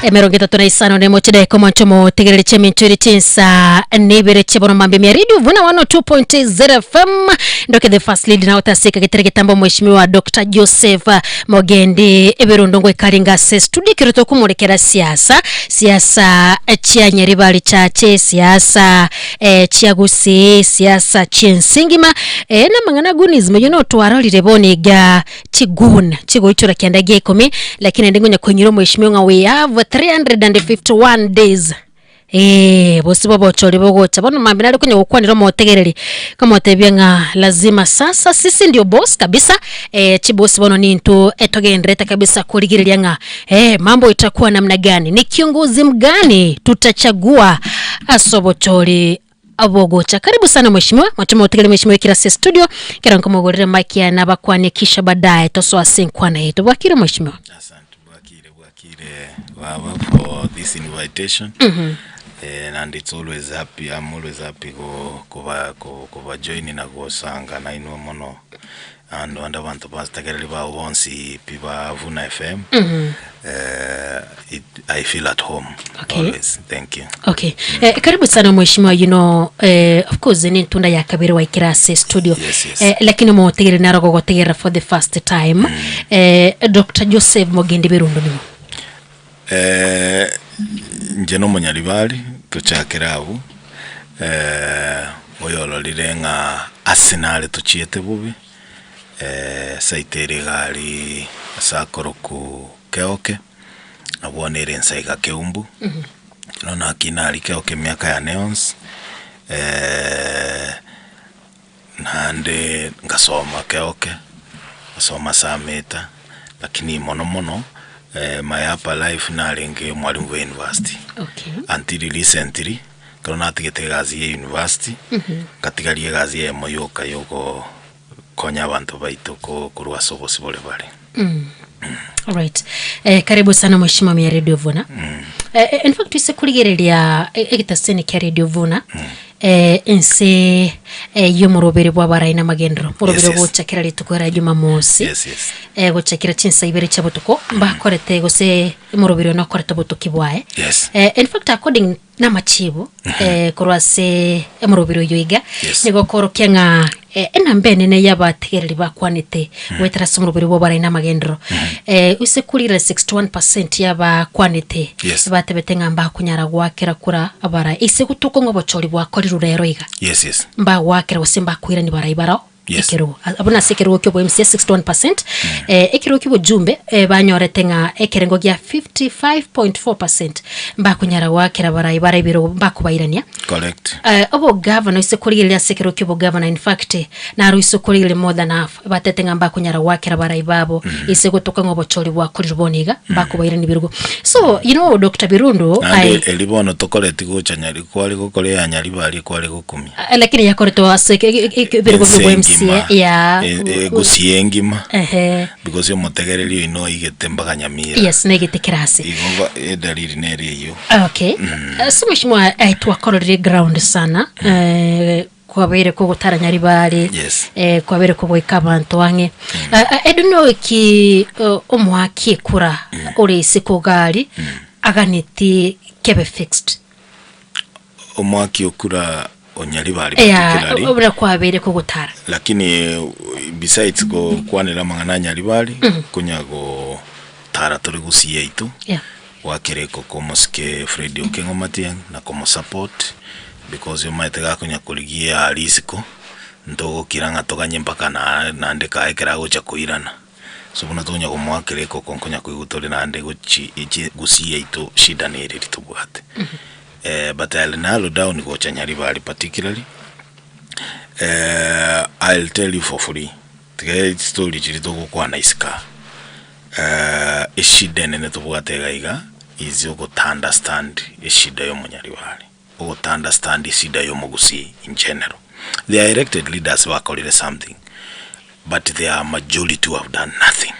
Emerongo etato na isano na emo chidaeka omonto omotegereri chi'eminto ere chinsa na ibere chibono mambia mia radio vuna 102.0 FM ndoke the first lady nawe taseka getere getambo mheshimiwa Dr. Joseph Mogendi ebirundo ngoikaringa ase studio ekero tokomorekera siasa siasa chia Nyaribari chache siasa eh, chia Gusii siasa chi'ensingima eh, namang'ana gunism oyio notwarorire bono iga Chigun chigoichora kianda gia ikomi, lakini naende ngonya koinyora omweshimiwa ng'a we have 351 days Eh, bosi bobochori bogocha bono mambia nare konya gokwanera omotegereri nkamotebia ng'a lazima sasa sisi ndio boss kabisa eh, chibosi bono nintwe etogenderete kabisa korigereria ng'a eh, mambo itakuwa namna gani ni kiongozi mgani tutachagua ase obochori Abogocha. Karibu sana mheshimiwa, mwachoma otigere mheshimiwa ekero ase studio, ekero nkomogorera mic yaye nabakwanie kisha baadaye tosoa ase enkwana yaito. Bwakire mheshimiwa? Asante, bwakire bwakire baba for this invitation Eh, and it's always happy I'm always happy go koba ko- koba join na gosanga nainwe mono and ande abanto bategereri bao bonsi pi ba Vuna FM eh, it, I feel at home Okay. always thank you Okay. Eh, karibu sana mheshimiwa you know, eh, of course ni ntunda ya kabere waikera ase studio Yes, yes. Eh, lakini motegereri naro gogotegerera for the first time eh, Dr. Joseph Mogendi Birundu nimo Eh, inche nomonyaribari tochakere abwo eh, oyororire ng'a ase nare tochiete bobe eh, saito ere iga aria ase akorokwa Keoke, abwo bono ere ensa iga Keumbu, bono nakina aria Keoke emiaka yane yonsi naende ngasoma Keoke, ngasoma Sameta, lakini mono mono my upper life narenge omwalimu bwa university. Okay. Until recently, ekero natigete egasi ya university, ngatigaria egasi eyemo yoka ya ogokonya abanto baito ko- korwa ase obosibore bare. Alright. Eh, karibu sana mheshimiwa mia Radio Vuna. Eh, eh, in fact ise kurigereria eh, egetaseni kia Radio Vuna eh, ense eh, y'omorobere bw'abarai n'amagendero morobere Yes, yes. gochakera rituko ra Jumamosi Yes, yes. eh, gochakera chinsa ibere chia botuko mbakorete gose omorobere one okorete obotuki bwaye Yes. eh, in fact according namachibo eh, korwa ase omorobere oyo iga Yes. nigo okorokia ng'a eh, enamba enene y'abategereri bakwanete goetera ase omorobere bw'abarai n'amagenderero eh, ase kurire 61% y'abakwanete Yes. batebete ng'a mbakonyara goakera kura abarai ase gotuka ng'a obochori bwakorirwe rero iga Yes, yes. mbagoakera gose mbakoirani barai barao Yes. ekerogo abwo nase ekerogo kia obo MCA 61% eh, ekerogo kia obojumbe eh, banyorete ng'a ekerengo gia 55.4% mbakonyara goakera barai bara ebirogo mbakobairania Correct. Eh, obogavana ase korigereria ase ekerogo kia obogavana in fact naro ase korigereria more than half batete ng'a mbakonyara goakera barai babo ase gotoka ng'a obochori bwakorirwe bono iga mbakobairania ebirogo so you know Dr. Birundu Naende I, eri bono tokoreti gocha nyari kware gokora ya nyaribari kware gokumia. Eh, lakini yakoretwo ase ebirogo Ense bia engima. MCA ya E- e- Gusii engima ehe because omotegereri oino oigete mpaka Nyamira. yes negete kirasi Igo ba- edalili nere eyio. okay Eh, so mheshimiwa eh, twakororire ground sana eh, kwabeire kogotara nyaribari Yes. eh, kwabeire kogoika abanto ang'e Eh, eh, I don't know ki eh, omoaki ekura ore isiko gari aganeti kebe fixed Omwaki okura onyaribari Eya, particularly obura kwabeire kogotara. lakini besides gokwanera amang'ana a Nyaribari konya gotara tore gusii yaito Yeah. gwakera ekoko omosike Fred Okengo Matiang'i na komosupport because omanyete gakonya korigia aria isiko ntogokira ng'a toganye mpaka na naende kaye ekero agocha koirana. So buna tokonya komoakera ekoko nkonya koigwa tore naende gochi echi gusii yaito shida nere eri tobwate. But I'll narrow down gocha Nyaribari particularly, I'll tell you for free, tiga chistory chiria togokwana isiko aa, eshida enene tobwate iga iga is ogota understand eshida ya omonyaribari, ogota understand eshida ya omogusii in general. There are elected leaders bakorire something but there are majority who have done nothing.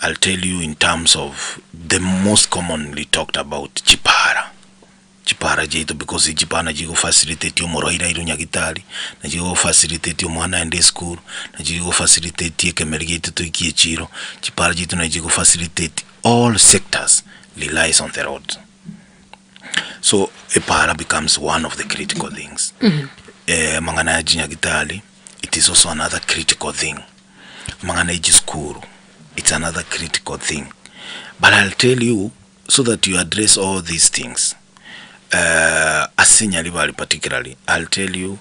I'll tell you in terms of the most commonly talked about chipara, chipara chiaito because chipara nachi chigo facilitate omorwaire airwe nyagitari, nachi chigo facilitate omwana aende esukuru, nachi chigo facilitate ekemeri giaito toikie echiro, chipara chiaito nachi chigo facilitate all sectors. relies on the roads. So epara becomes one of the critical things. Amang'ana ya chinyagitari, it is also another critical thing. Amang'ana ya chisukuru, it's another critical thing. But I'll tell you so that you address all these things, ase Nyaribari particularly, I'll tell you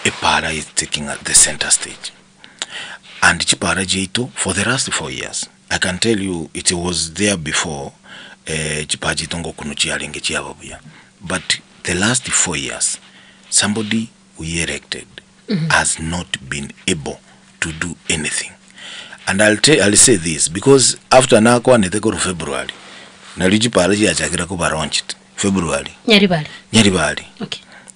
epara is taking the center stage. And chipara chiaito for the last 4 years, I can tell you it was there before, chipara chiaito ngokunwa chiarenge chiaba buya, but the last 4 years somebody we elected has not been able to do anything. And I'll say this because after nakwanete korwa February, nario chipara chiachakire koba launched February. Nyaribari? Nyaribari.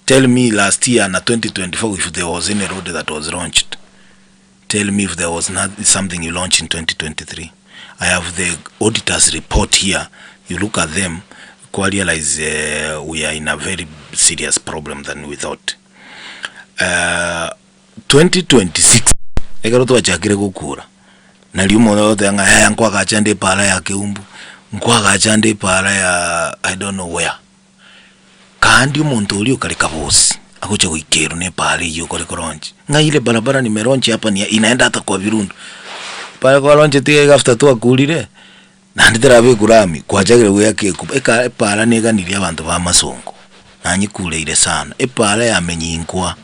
Tell me last year na 2024 if there was any road that was launched. Tell me if there was not something you launched in 2023. I have the auditor's report here. You look at them, kwa realize we are in a very serious problem than we thought. 2026 ekero twachakire gokura nario omonto agoteba ng'a yaya nkwagacha nde epara ya Keumbu, nkwagacha nde epara ya I don't know where. Kandi omonto oria okare kabosi agocha goikerwa na epara eywo okore koronchi ng'a ile barabara nimeronchi hapa ni inaenda hata kwa Birundu. Epara kwaroncheti iga after twakurire naende terabekwa rami kwachakire goaka ekuba eka epara neganirie abanto ba amasongo nanyikureire sana. Epara yamenyinkwa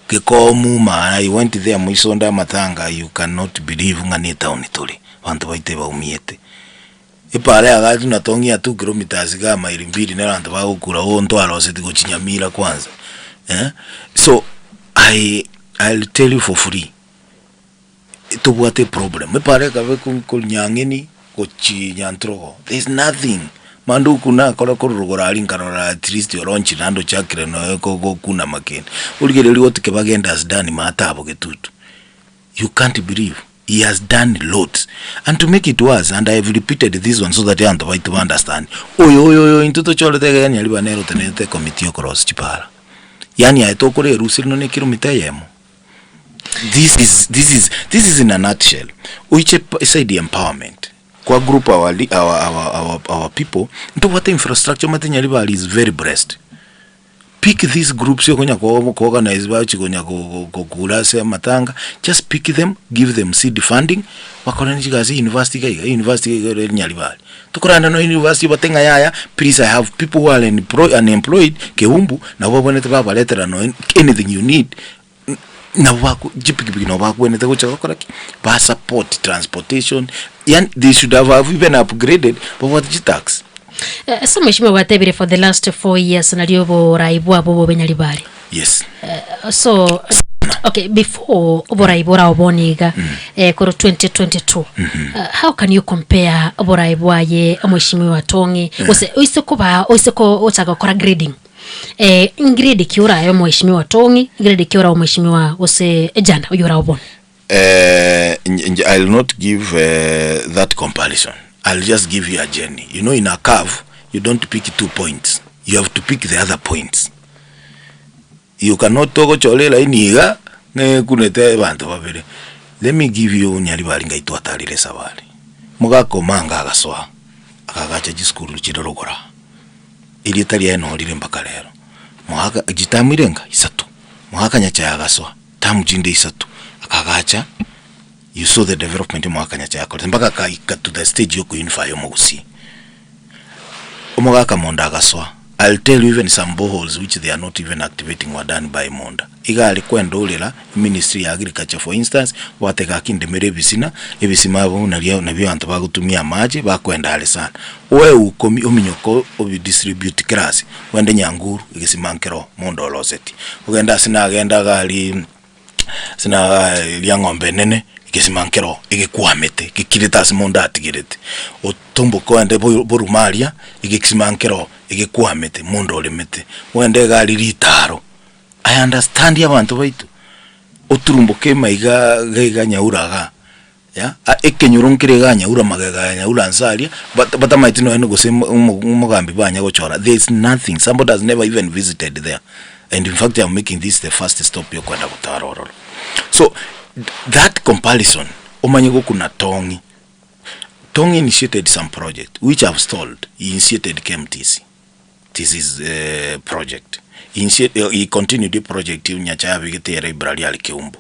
gekomu mara I went there moisonde amatanga, you cannot believe ng'a na etown tore abanto baito ebaumiete. Epara yagachwa na tong'ia 2 kilometers iga maili mbili nero abanto bagokura oo ntwaroseti gochia Nyamira kwanza, eh. So I'll tell you for free, tobwate eproblem epara ekabe korwa Nyang'eni gochi Nyantrogo, there is nothing. Manduku nakora korwa rogoro aria nkarora at least oronchi naende ochakire noe gokuna makende. Origereria what Kibagenda has done maatabo getutu. You can't believe he has done lots. And to make it worse, and I have repeated this one so that abanto baito ba understand, oyo oyo oyo intwe tochorete iga Nyariba nere otenenete committee okorosia chipara. Yaani aye tokora erusa rino ne kilomita eyemo. This is in a nutshell. Oiche side empowerment. Kwa group our people, ntobwate infrastructure omanyete Nyaribari is very blessed. Pick these groups okonya ko organize bachi konya kokura ase amatanga, just pick them, give them seed funding, bakore chigasi university iga iga, university iga iga Nyaribari. Tokoranda no university bate ng'a yaya, please, I have people who are unemployed Keumbu, nabo babwenerete babaretera no anything you need, nabo bako chipikipiki nabo bakwenerete gocha gokora ki? Ba support transportation, yani they should have even upgraded babwate chitaxi. Ase mheshimiwa gwatebire for the last 4 years nario oborai bwabo bobe Nyaribari. Yes. So okay, before oborai borao boniga korwa 2022, how can you compare oborai bwaye omheshimiwa Tongi gose oise koba oise ko ochaka gokora grading, ngrade ki orayo mheshimiwa Tongi, grade ki orayo mheshimiwa gose Janda oyo orao bono? I'll not give that comparison. I'll just give you a journey. You know, in a curve, you don't pick two points. You have to pick the other points. You cannot togochora elaini iga ng'ekunete abanto babere. Let me give you Nyaribari ngai twatarire esabari. Mogakoma agasoa akagacha chisukuru chire rogora. Erieta riaye norire mpaka rero. Mogaka chitamu irenga isato. Mogaka Nyachae agasoa tamu chinde isato akagacha. You saw the development omogaka Nyachae akorete mpaka akaika to the stage yokounify omogusii. Omogaka Monda agasoa. I'll tell you, even some boreholes which they are not even activating were done by Monda. Iga ari kwendorera Ministry ya Agriculture, for instance, gwatega akindemera ebisina ebisima abo nario nabio abanto bagotumia amache bakwenda are sana. Oe ukomi ominyoko obidistribute kirasi ogende Nyanguru egesima nkero Monda oroseti ogende ase nagenda gari sina ria ng'ombe enene egesima nkero egekwamete gekirete ase Monda atigerete otomboke ogende boruma aria egesima nkero egekwamete Monda oremete ogende egari ritaro. I understand abanto baito oturumboke emaiga gaiga nyaura igaa ya ekenyoro nkere iga nyaura magega ya nyaura nse aria batamaeti nonya gose omogambi banya gochora. There is nothing. Somebody has never even visited there, and in fact I'm making this the first stop yokwenda gotara ororo. So that comparison omanye gokuna Tongi. Tong initiated some project which have stalled, he initiated KMTC, this is project, he initiated, he continued eproject Nyachae abegete ere library are Keumbu,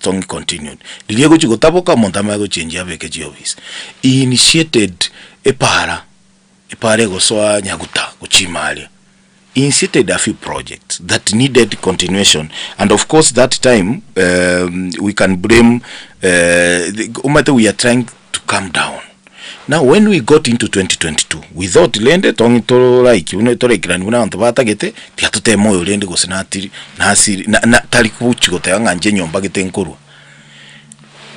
Tong continued, riria egochi gotaboka omonto amanye gochenjia abeke chiofisi, he initiated epara, epara egosoa Nyaguta gochia ime aria, he initiated a few projects that needed continuation and of course that time we can blame omanyete we are trying to come down. Now when we got into 2022 we thought rende tong'i toraiki buna toraikirani buna abanto batagete tiga toteme oyo rende gose natiri nasiri na na tari gochi goteba ng'a inche nyomba gete nkorwa.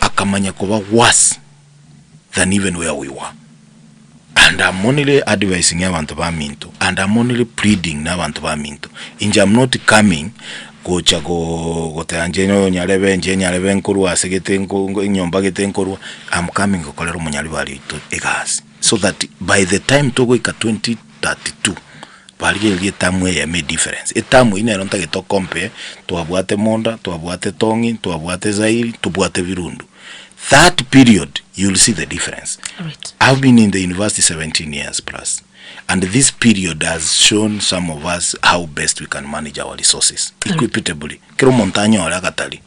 Akamanya koba worse than even where we were. And I'm only advising abanto baminto and I'm only pleading na abanto baminto, inche am not coming gocha go goteba inche nyarebe inche nyarebe nkorwa ase gete nko enyomba gete nkorwa, I'm coming gokorera omonyaribari oito egasi so that by the time togoika 2032 barigereria etamu eyemo edifference. Etamu eyio nero ntagete okompare, twabwate Monda, twabwate Tong'i, twabwate Zairi, tobwate Birundu. That period you'll see the difference. Alright. I've been in the university 17 years plus and this period has shown some of us how best we can manage our resources equitably. Kera omonto anyore agatari.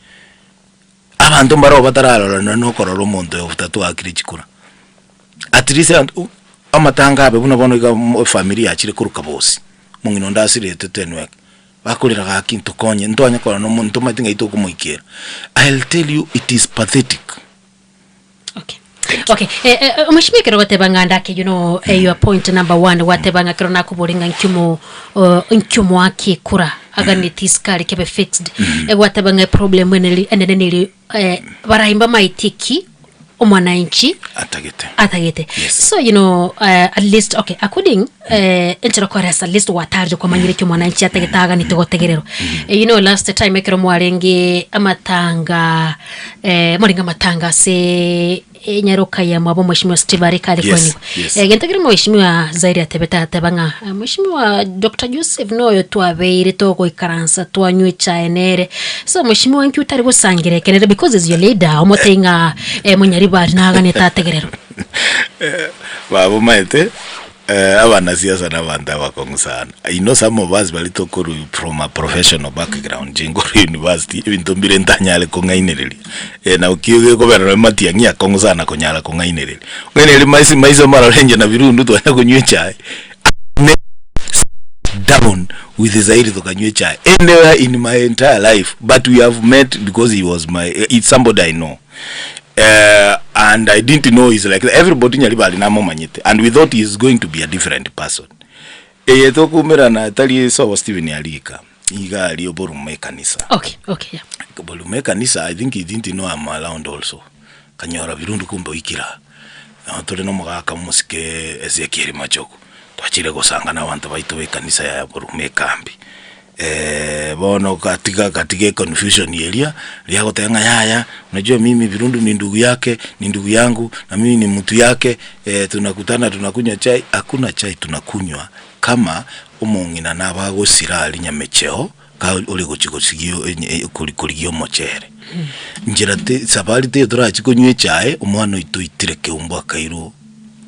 Abanto mbaroo batararora nonya na okorora omonto oyo otatwakire chikura. At least abanto amatanga abe buna bono iga efamiri yachire korwa kabosi, omong'ina onde asirete tenwek. Bakorera gaki ntokonye, ntwanye korora na omonto ntomanyete ng'ai tokomoikera. I'll tell you it is pathetic. Okay. Okay. Eh, eh, eh, mheshimiwa ekero goteba ng'a ndake you know, eh, your point number one gwateba ng'a kero nakobore ng'a nkiomo uh, nkiomoakie kura aganeti isikari kebe fixed eh, gwateba ng'a eproblem eneri enene neri eh, baraimba maeti ki omwananchi Atagete. atagete Yes. so you know uh, at least okay according uh, enchera kwaresa at least gwatarire kwamanyire ki omwananchi atagete aganete gotegererwa Eh, you know last time ekero mwarenge amatanga eh, mwarenge amatanga ase enyaroka ya mwabo mheshimiwa Steve Arika are Yes, kwenigwa yes. Eh, gento kere mheshimiwa Zaire atebete ateba ng'a eh, mheshimiwa Dr. Joseph noyo twabeire togoikaransa twanywa echae nere so mheshimiwa nki otari gosangira ekenere because is your leader omotebie ng'a eh, monyaribari naganete ategererwe. Baba omanyete abanasiasa na abanto abakong'u sana. I know some of us baria tokorwa from a professional background, inche nkorwa university, ebinto mbire ntanyare kong'ainereria. Nabo ki gekobera nonye matiang'i akong'u sana konyara kong'ainereria. Ong'ainereria maiso maiso marore inche na Birundu twanya konywa echae, down with Zairi tokanywa echae anywhere in my entire life but we have met because he was my it's somebody I know. And I didn't know he's like that. Everybody Nyaribari namomanyete and we thought he is going to be a different person. Eye tokumerana tari sobo Stephen Arika iga aria oborume ekanisa. Okay, okay, yeah. Borume ekanisa I think he didn't know I'm around also. Kanyora Birundu kumbe oikire aa. Nabo tore na omogaka omosike Ezekiel Machogu. Twachire gosanga na abanto baito b'ekanisa ya Borume ekambi. Bono gatiga gatiga econfusion eria, riria agoteba ng'a yaya, unajua mimi Birundu ni ndugu yake, ni ndugu yangu, na mimi ni mtu yake, tunakutana tunakunywa chai, hakuna chai tunakunywa kama omong'ina nabo agosira aria nyamecheo, ka ore gochia gosigia korigia omochere. Nchera te safari teiyo torachie konywa echae, omwana oito oitire keumbu akairwa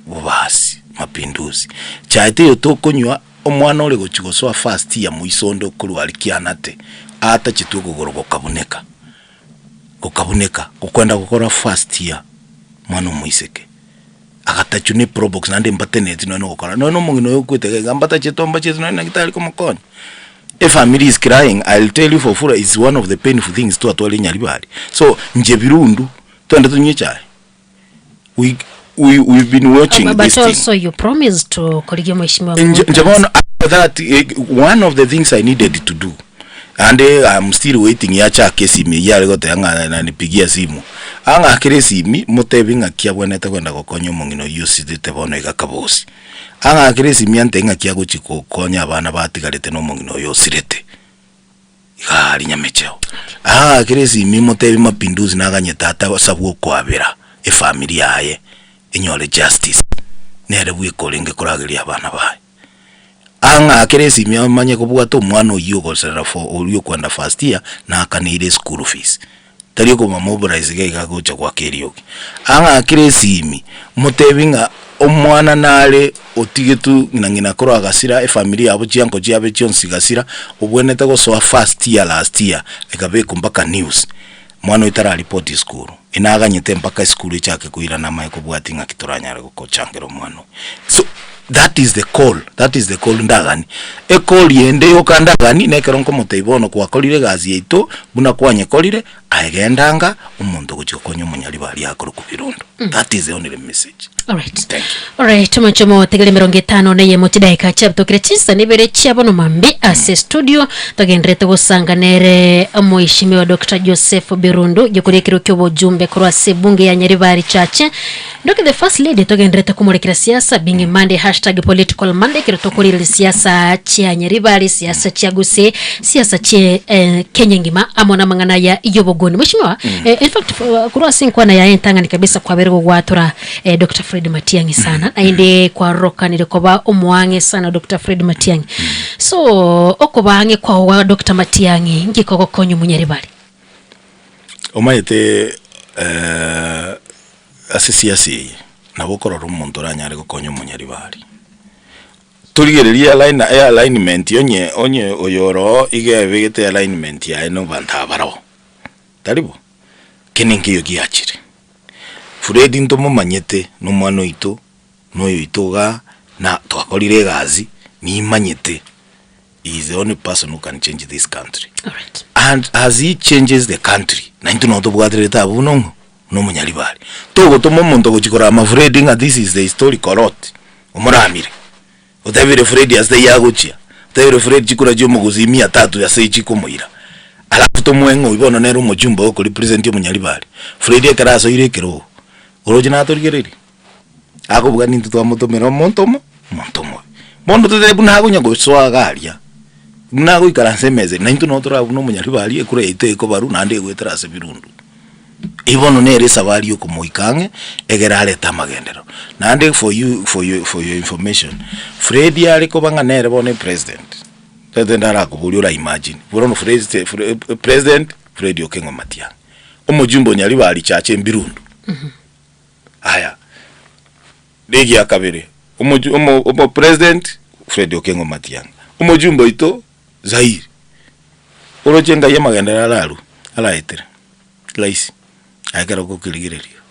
bobasi, mapinduzi. Chae teiyo tokonywa. Omwana ore gochia gosoa first year moiso onde okorwa aria kianate, aatachetwe okogoro gokabuneka, gokabuneka, gokwenda gokora first year mwana omoiseke. Agatachwa ne probox naende mbateneti nonye na ogokora, nonye na omong'ina oyo okwete iga iga mbatachete mbachete nonye nyagetari komokonya. Efamiri is crying, I'll tell you for free is one of the painful things twatwarire Nyaribari. So, inche Birundu, twende tonywe echae. we, we, we've been watching But this thing. also you promised to korigia mheshimiwa Nje nje Mwankranz. bono after that one of the things I needed to do and I'm still waiting yachake esimi eyio are goteba ng'a nanipigia simu ang'akere esimi motebi ng'aki abwenerete kwenda gokonya omong'ina oyio osirete bono iga kabosi ang'akere esimi antebi ng'aki agochi gokonya abana batigarete na omong'ina oyo osirete. Iga aria nyamecheo. Aakire esimi motebi mapinduzi naganye tata asabwe okoabera efamiri yaye enyore justice nere bweka orenge korageria abana baye. Ang'akere esimi amanye kobwata omwana oyio ogoserera for oria okwenda first year nakaneire eschool fees. Tari okomomobilize iga iga agocha goaka eriogi. Ang'akere esimi, motebi ng'a omwana nare otigetwe ng'ina ng'ina korwa agasira, efamiri yabo chianko chiabe chionsi gasira, obwenerete gosoa first year last year, ekabekwa mpaka news, mwana oyo tararipoti esukuru. Inaganyete mpaka esukuru echake koirana amanye kobwatia ng'aki toranyare gokochangera omwana oyo. So that is the call, that is the call ndagani. Ecall ende yoka ndagani na ekero nkomotebia bono gwakorire egasi yaito buna kwanyekorire, aye genda anga omonto ogochia gokonya omonyaribari akorokwa Birundu. That is the only message. Alright. Thank you. Alright, omonche motegere emerongo etano na eyemo chidaeka chiabutokire chinsa nibere chia bono mambi ase studio togenderete gosanga nere omoishimiwa Dr. Joseph Birundu giokoria ekero kia obojumbe korwa ase ebunge ya Nyaribari Chache Ndoke the first lady togenderete komorekera siasa being Monday hashtag political Monday ekero tokorire siasa chia Nyaribari siasa chia Gusii siasa chie eh, Kenya engima amo namang'ana aya yobogoni mheshimiwa eh, in fact eh, korwa ase enkwana yaye entang'ani kabisa kwabere gogwatora eh, Dr. Fred Matiang'i sana naende kwarokanire koba omoang'e sana Dr. Fred Matiang'i so okoba ang'e kwao gwa Dr. Matiang'i nki kogokonya omonyaribari Omanyete eh, ase siasa eye, nabo okorora omonto oranyare gokonya omonyaribari. Torigererie align alignment onye onye oyo oroo iga ebegete alignment yaye na abanto aba baroo, tari bo? Kende nkeiyo giachire. Fred ntomomanyete na omwana oito, na oyo oito igaa, na twakorire egasi, nimanyete he is the only person who can change this country. Alright. And as he changes the country, na intwe nabo tobwaterete abwo buna ong'o? Buna omonyaribari. Togotoma omonto gochia korama Fred ng'a this is the historical lot, omoramire. Otebire Fred ase taiyo agochia, otebire Fred chikura chia omogusii mia tatu ase chikomoira. Alafu tomoe ng'a oyio bono nere omochumba oko represent omonyaribari. Fred ekero asoire ekerogo, oroche natorigereria? Akobuga nintwe twamotomera omonto omo, omonto omobe. Bono totebe buna akonya gosoa iga aria, buna agoikaransa emesa ere, naintwe nabo torabe buna omonyaribari ekura yaito ekobarwa naende egoetera ase ebirundu. Eyio bono nere esabari ya okomoika ang'e, egere arete amagenderero. Naende for you for your for your information, Fred are koba ng'a nere bono epresident, totebe ndarakoborie ora imagine, bono Fred president, Fred Okengo Matiang'i, omojumbe o Nyaribari Church Embirundu. Aya, negia kabere, omoju omo omo president Fred Okengo Matiang'i, omojumbe oito Zaire, oroche ngai amagenderero ararwe, araetere, rahisi, aye ekero okokerigereria,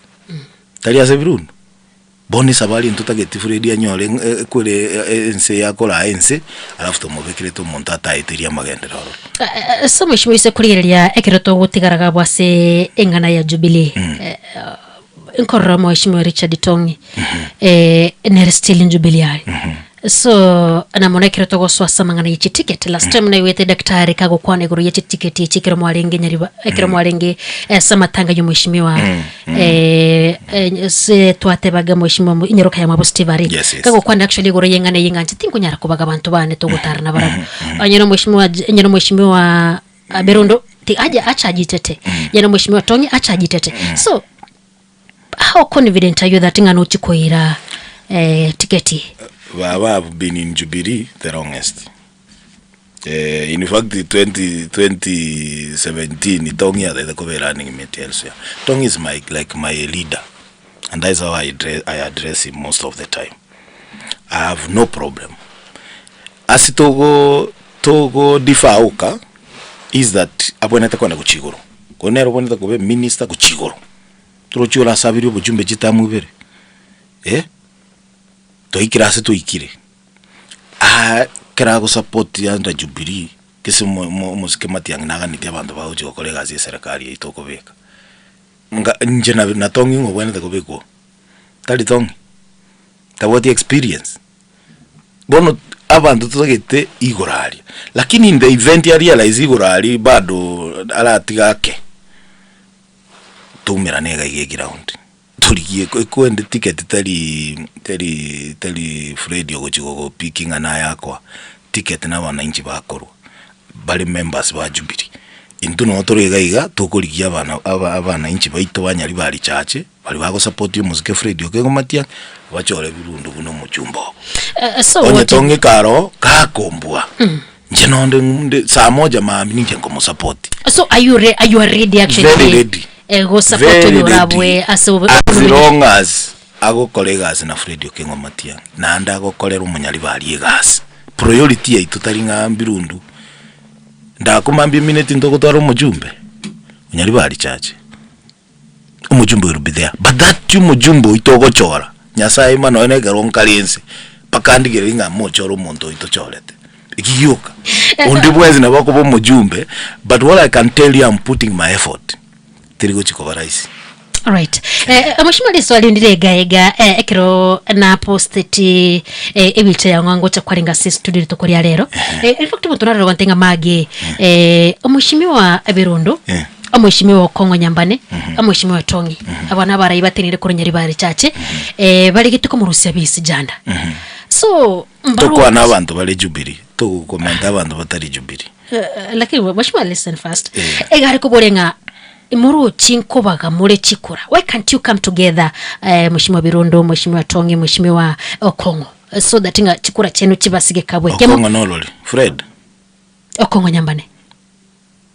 tari ase ebirundo. Bono esabari ntotageti Fred anyore ng'a ekwere ense eye akoraa ense, alafu tomobekerete omonto ataeteria amagenderero ororo. Ase omochie oise korigereria ekero togotigara iga abwo ase eng'ana ya Jubilee, nkorora omweshimiwa Richard Tong'i nere still in Jubilee are. So na mono ekero togosoa ase amang'ana ye chiticket, last time naigwete daktari kagokwana igoro ye chiticket echi ekero mwarenge Nyariba, ekero mwarenge ase amatanga ya omweshimiwa ase twatebaga mweshimiwa mo- Nyaroka ya Mwabo Steve Arika. Yes, yes. Kagokwana actually igoro y'eng'ana eye ng'a inche tinkonyara kobaga abanto bane togotara nabarabwo. Onye na omweshimiwa J- onye na omweshimiwa Berondo ti aja achagitete. Onye na omweshimiwa Tong'i achagitete. So how confident are you that ng'a nochi koira eh, tiketi? Baba have been in Jubilee the longest. Eh, in fact 20, 2017 Tong'i atete koba running mate elsewhere. Tong'i is my, like my leader and that's how I address, I address him most of the time. I have no problem. Ase togo togo differ oka is that abwenerete kogenda gochia igoro. Korende nere obwenerete koba eminister gochia igoro. Torochi orasaberie obochumbe chitamu ibere, eh, twaikire ase twaikire. Aa ekero agosupport under Jubilee, gese omo omo omosike Matiang'i naganetie abanto bagochia gokora egasi ya eserekari eywo tokobeka. Nga inche na na Tong'i ng'a obwenerete kobekwa oo, tari Tong'i? Tabwati experience? Bono abanto totagete igoro aria, lakini in the event a realize igoro aria bado aratiga ake. Toumerane iga iga eground, torigie ekwende ticket tari tari tari Fred ogochi gogopick ng'a naye akoa, ticket na abananchi bakorwa, bare members ba Jubilee. Intwe noo tore iga iga, tokorigia abana aba abananchi baito ba Nyaribari Church, baria bagosupport omosike Fred Okengo Matiang'i, bachore ebirundu buna omochumba obo. So Onye what tong'ika aroo, gakombua, inche nonde nde saa moja maambia ninche nkomosupport. So are you, re are you ready actually? Very ready. Eh, go support Very oyo ready. orabwe ase obe- As long as agokora egasi na Fred Okengo Matiang'i naende agokorera omonyaribari egasi. Priority yaito tari ng'a mbirundu ndakomambia emineti ntogotwara omochumbe onyaribari chache. Omochumbe will be there but that omochumbe oito ogochora Nyasaye ima nonya na ekero nkare ense mpaka ndigererie ng'a mochore omonto oito tochorete. Eki gioka. Onde bwensi nabo akoba omochumbe but what I can tell you I'm putting my effort teri gochi koba rahisi. Alright. Eh, mheshimiwa riswali ndire ega ega eh, ekero na posteti eh, ebicha ya ng'ango cha kwarenga ase studio rituko ria rero. Eh, in fact omonto naroro gonte ng'a mage eh, omheshimiwa Ebirundo Eh. omheshimiwa Okong'o Nyambane omheshimiwa Tongi aba nabarai batenenire korwa Nyaribari Chache eh, barigete komorusia bisi janda so mbaru Tokwana abanto bare Jubilee, togokomenta abanto batari Jubilee. Eh, lakini mheshimiwa listen first Eh. egare kobore ng'a morochi nkobaga more chikura why can't you come together eh, mheshimiwa Birundo mheshimiwa Tongi mheshimiwa Okong'o Eh, so that ng'a chikura chenu chibasige kabwe Kemo- Okong'o norori, Fred, Okong'o Nyambane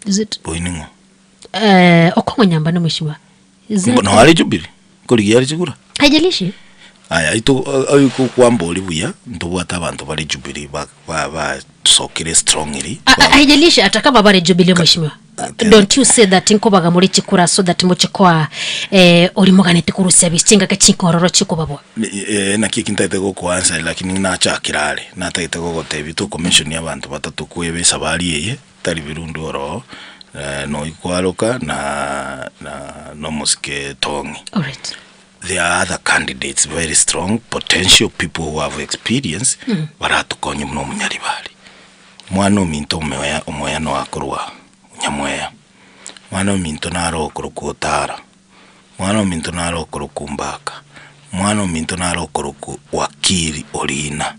Is it boining'o. eh, Okong'o Nyambane mheshimiwa Is it- Noare Jubilee, nkorigia are chikura. haijalishi Aya ito oiko kwambori buya ntobwate abanto bare Jubilee ba ba basokire strongly. A- a- haijalishi hata kama bare Jubilee mheshimiwa don't you say that nkobaga muri chikura so that muchikoa eh, orimoganete kurusia bichingaka chinkororo chikobabwa Eh, naki eki ntaete gokoansa lakini nachakire are nataete gogotebia tokomention abanto batato kweba esabari eye tari birundu oroo eh, noikwaroka na na nomosike tong'i alright there are other candidates very strong potential people who have experience baratokonye buna omonyaribari mwana ominto omoya omoyano akorwa nyamweya mwana ominto naro okorokwa otara mwana ominto naro okorokwa mbaka mwana ominto naro okorokwa wakili orina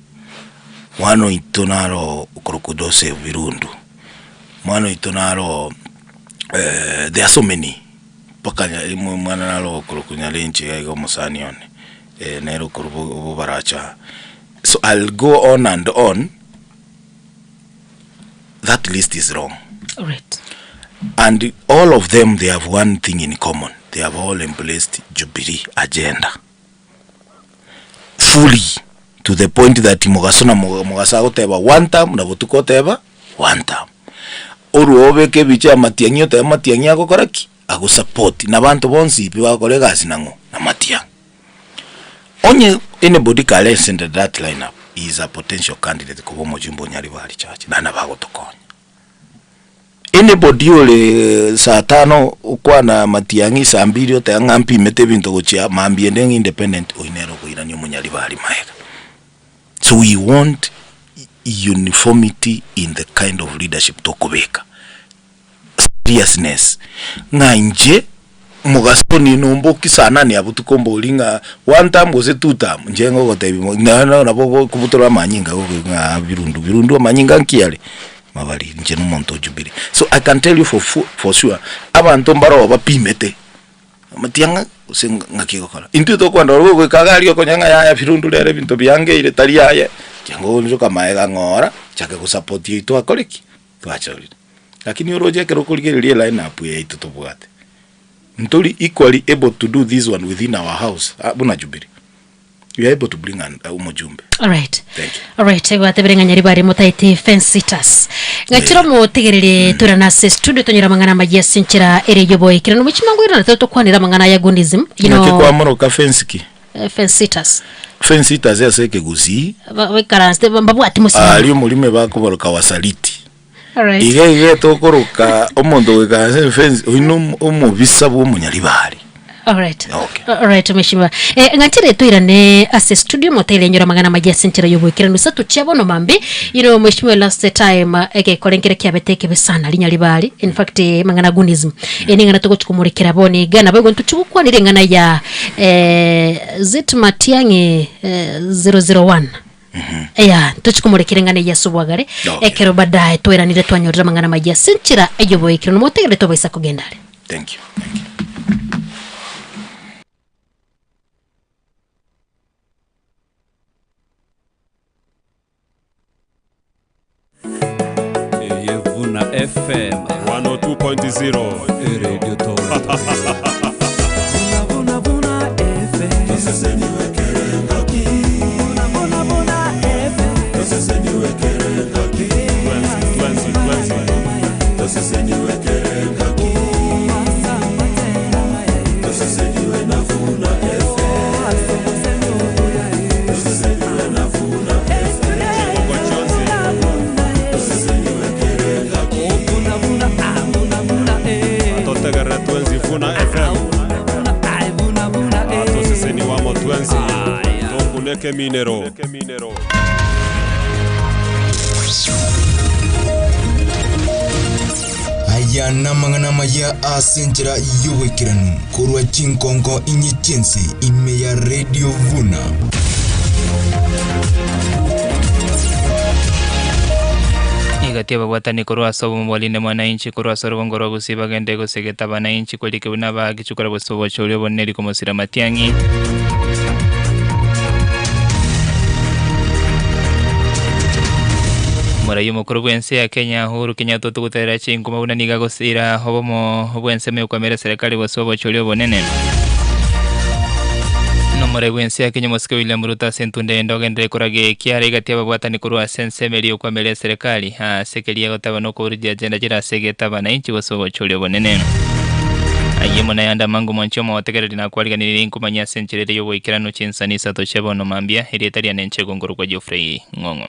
mwana oito naro okorokwa Joseph Birundu mwana oito naro eh, there are so many mpaka nya- mwana naro okorokwa Nyarenchi iga iga omosani one eh, nere okorwa bobaracha so I'll go on and on that list is wrong alright and all of them they have one thing in common they have all embraced Jubilee agenda fully to the point that mugaso na mugaso agoteba one term na botuko oteba one term orwo obeke ebicha ya matiang'i otebe matiang'i agokora ki agosupport na banto bonsi pi bagokora egasi nang'o na matiang'i onye anybody kare into that lineup he is a potential candidate koba omochumba onyaribari church naende bagotokonya anybody ore saa tano okwana matiang'i saa mbiri oteba ng'a mpimete ebinto gochia mambia ende ng'a independent oyio nere okoirania omonyaribari maega. So we want uniformity in the kind of leadership tokobeka, seriousness ng'a inche mogaso ninomboki saa nane ya botuko mbori ng'a one term gose two term inche ngogotebi mo naende nabo gokobutora amanyinga gokoigwa ng'a birundu birundu amanyinga nki are mabari inche na omonto o Jubilee. So I can tell you for for sure abanto mbaro bapimete matiang'a gose ng'aki egokora. Intwe tokwenda ororo goika iga aria okonya ng'a yaya birundu rero ebinto biangeire tari aye, inche ngoonchoka maega ng'ora nchake gosupport oywo twakore ki? Twachorire. Lakini oroche ekero okorigereria eline up eye yaito tobwate, ntori equally able to do this one within our house buna Jubilee. We are able to bring an omojumbe. Alright. Thank you. Alright, gwatebire ng'a nyaribari motaete fence sitters. Ng'achire omotegerere torana ase studio tonyora amang'ana amaya ase enchera ere yoboikeranu. Mochima ngoirana tore tokwanera amang'ana aya gonism. You Naki know, kwamoroka fence ki? eh, fence sitters. Fence sitters ase ekegusii, Baikaranse mbabwati mosimamo. aria omorimo ebakoboroka wasaliti. Alright. Iga iga tokoroka omonto goika ase efence oyio no omobisa bwa omonyaribari. Alright. Okay. Alright, mheshimiwa. Eh, ng'achere toirane ase studio moteire nyora amang'ana amaya ase enchera y'oboikeranu ase tochia bono mambi. You know, mheshimiwa last time eh, egekore nkere kiabete ekebe sana rinya ribari. In fact, eh, amang'ana gunism. Eh, ning'ana togochi komorekera bono iga nabo igo ntochi gokwanera eng'ana ya eh, Zit Matiang'i eh, 001. Eya, ntochi komorekera eng'ana eyio ase obwagare. Okay. Ekero baadaye tweranire twanyorire amang'ana amaya ase enchera y'oboikeranu. Motegerere tobaisa kogenda are. Thank you. Thank you. Eye Vuna FM. 102.0 Eredio togotogia. Twensi, twensi, twensi. Chigogo chionsi. Totegerere twensi Vuna FM. Atoseseni wamo twensi. Tokuneke minero. Aya namang'ana amaya ase enchera y'oboikeranu korwa chinkonko inye chiense ime ya Radio Vuna. Igati ababwatani korwa ase obomo bwarinde mwananchi korwa ase orobongo rwa gusii bagende gosegeta abananchi kwerike buna bagichukora gose obochori obonene rikomosira matiang'i. Morai omokoro bwense ya Kenya Uhuru Kenyatta otogotarera chinkuma buna niga gosira obomo bw'ensemo yokwamera serikali gose obochori obonene. Nomorai bwense ya Kenya Omosike William Ruto ase entunda ende ogenderere koraga ekiara egati ababwatani korwa ase ensemo eria yokwamera eserikali ase keria gotaba na okoburugia agenda chire ase egeta abananchi gose obochori obonene. Aye mono ayande amange omonche omogotegereri nakwariganirie nkomanya ase enchera ere yoboikeranu chinsani isato chia bono mambia erieta riane inche gongorokwa Geoffrey Ng'ong'o.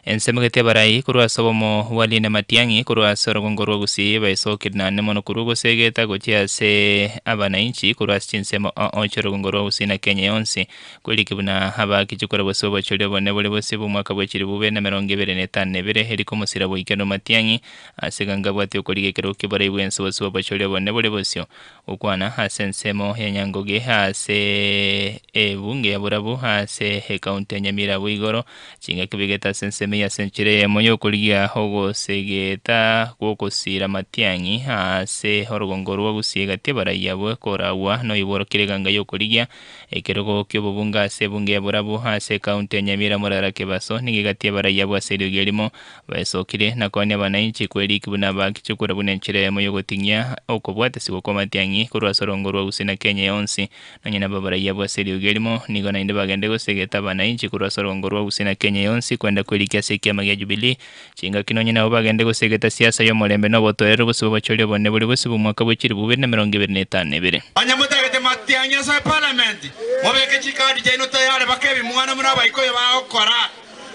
Ensemo gete abarai korwa ase obomo bwa Line Matiang'i korwa ase orogongo rwa Gusii baesokire naende mono korwa ogosegeta gochia ase abananchi korwa ase chinsemo ao chia orogongo rwa Gusii na Kenya yonsi kweriki buna abakichukora gose obochori obonene bore bosio bwa omwaka bwa chilifu bibere na emerongo ebere na etano na ebere eriko omosira boikeranu Matiang'i ase ganga abwate okorigia ekero ki'oborai bwensi bosio bwa obochori obonene bore bosio gokwana ase ensemo ya Nyangoge ase ebunge ya Borabu ase ecounty ya Nyamira abwo igoro chingaki bigete ase ensemo eye ase enchera eyemo yokorigia ogosegeta gwokosira Matiang'i ase orogongo rwa Gusii egati abarai abwo koragwa noibworokire eganga yokorigia ekerogo ki'obobunge ase ebunge ya Borabu ase ecounty ya Nyamira Morara Kebaso nigo egati abarai abwo ase eriogi erimo baesokire na koania abananchi kweriki buna bakichukura buna enchera eyemo yogoting'ia okobwatesigwa kwa Matiang'i korwa ase orongo rwa Gusii na Kenya yonsi. Nonye nabo abarai abwo ase eriogi erimo nigo naende bagende gosegeta abananchi korwa ase orongo rwa Gusii na Kenya yonsi kwenda kwerikia ase ekiama gia Jubilee. Chingaki nonye nabo bagende gosegeta siasa y'omorembe na obotoereru bosio bw'obochori obonene bore bosio bw'omwaka bwe chilifu bibere na emerongo ebere na etano na ebere. Onye motagete matiang'i ase eparliament, mobeke chikadi chiaino tayari baka ebimwana buna abaikoyo bagokora.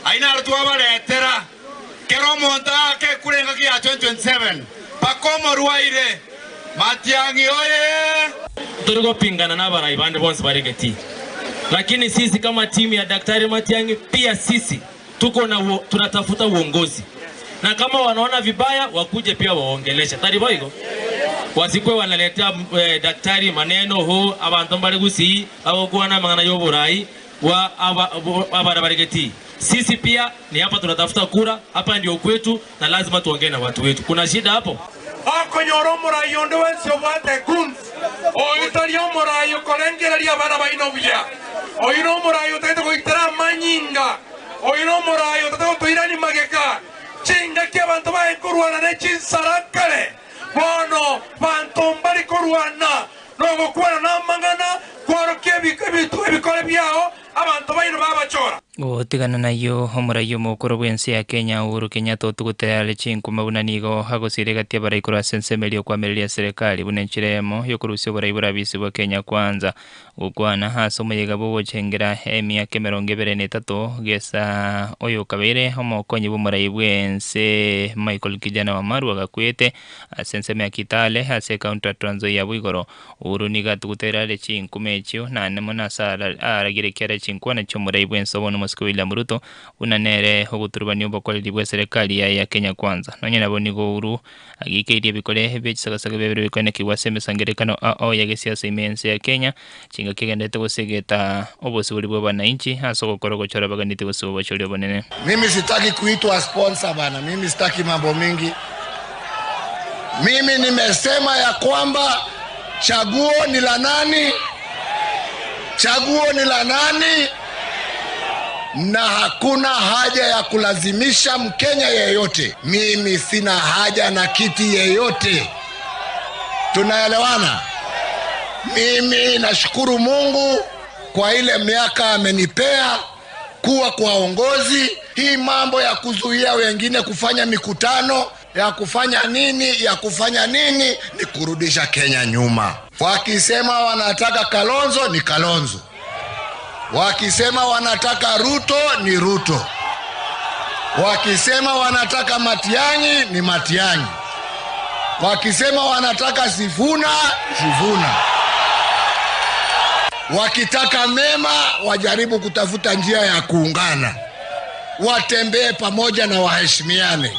Ayio naro twabaretera. Kera omonto aake ekura engaki ya 2027 mpaka omorwaire. Matiang'i oye! Tori gopingana na abarai bande bonsi bare getii, lakini sisi kama timu ya Daktari Matiang'i pia sisi tuko na tunatafuta uongozi, na kama wanaona vibaya wakuje pia waongeleshe tari boigo wasikwe wanaletea daktari maneno ho abantu mbari gusii abokwana mang'ana y'oborai wa abara bari getii. Sisi pia ni hapa tunatafuta kura, hapa ndio kwetu na lazima tuongee na watu wetu. Kuna shida hapo? Okonyora omorai onde wensi obwate guns, oyo tari omorai okorengereria abana baino buya, oyo no omorai otagete goitera amanyinga, oyo no omorai otagete gotoirani mageka, chingaki abanto baye korwana ne chinsarakare, bono banto mbari korwana, nogokwana na amang'ana, kworokia ebikore biao, abanto baino babachora. Gotigana nayo omorai omokoro bw'ense ya Kenya Uhuru Kenyatta otogoterare chinkuma buna nigo agosire egati abarai korwa ase ensemo eria okwamereria serikali buna enchera eyemo yokorusia oborai borabisi bwa Kenya Kwanza. Gokwana ase omoyega bwogochengera emiaka emerongo ebere na etato gesa oyokabeire omokonyi bw'omorai bw'ense Michael Kijana Wamaru agakwete ase ensemo ya Kitale ase ekaunti ya Trans Nzoia abwo igoro. Uhuru nigo atogoterare chinkuma echio naende mono ase aragire ekiara chinkwana chi'omorai bw'ense obono Omosike William Ruto buna nere ogoturubania obokoreri bwa serikali yaye ya Kenya Kwanza. Nonye nabo nigo Uhuru agikeirie ebikore bie chisagasaga biabere bikoenekigwa ase emesangererekano ao ya gesiasa ime y'ense ya Kenya chingaki egenderete gosegeta obosibori bwa abananchi ase ogokora ogochora baganete gose obochori obonene. Mimi sitaki kuitwa sponsor bana, mimi sitaki mambo mingi. Mimi nimesema ya kwamba chaguo ni la nani? Chaguo ni la nani? na hakuna haja ya kulazimisha Mkenya yeyote. Mimi sina haja na kiti yeyote, tunaelewana? Mimi nashukuru Mungu kwa ile miaka amenipea kuwa kwa uongozi. Hii mambo ya kuzuia wengine kufanya mikutano ya kufanya nini ya kufanya nini ni kurudisha Kenya nyuma. Wakisema wanataka Kalonzo ni Kalonzo, wakisema wanataka Ruto ni Ruto, wakisema wanataka Matiang'i ni Matiang'i, wakisema wanataka Sifuna Sifuna. Wakitaka mema wajaribu kutafuta njia ya kuungana, watembee pamoja na waheshimiane.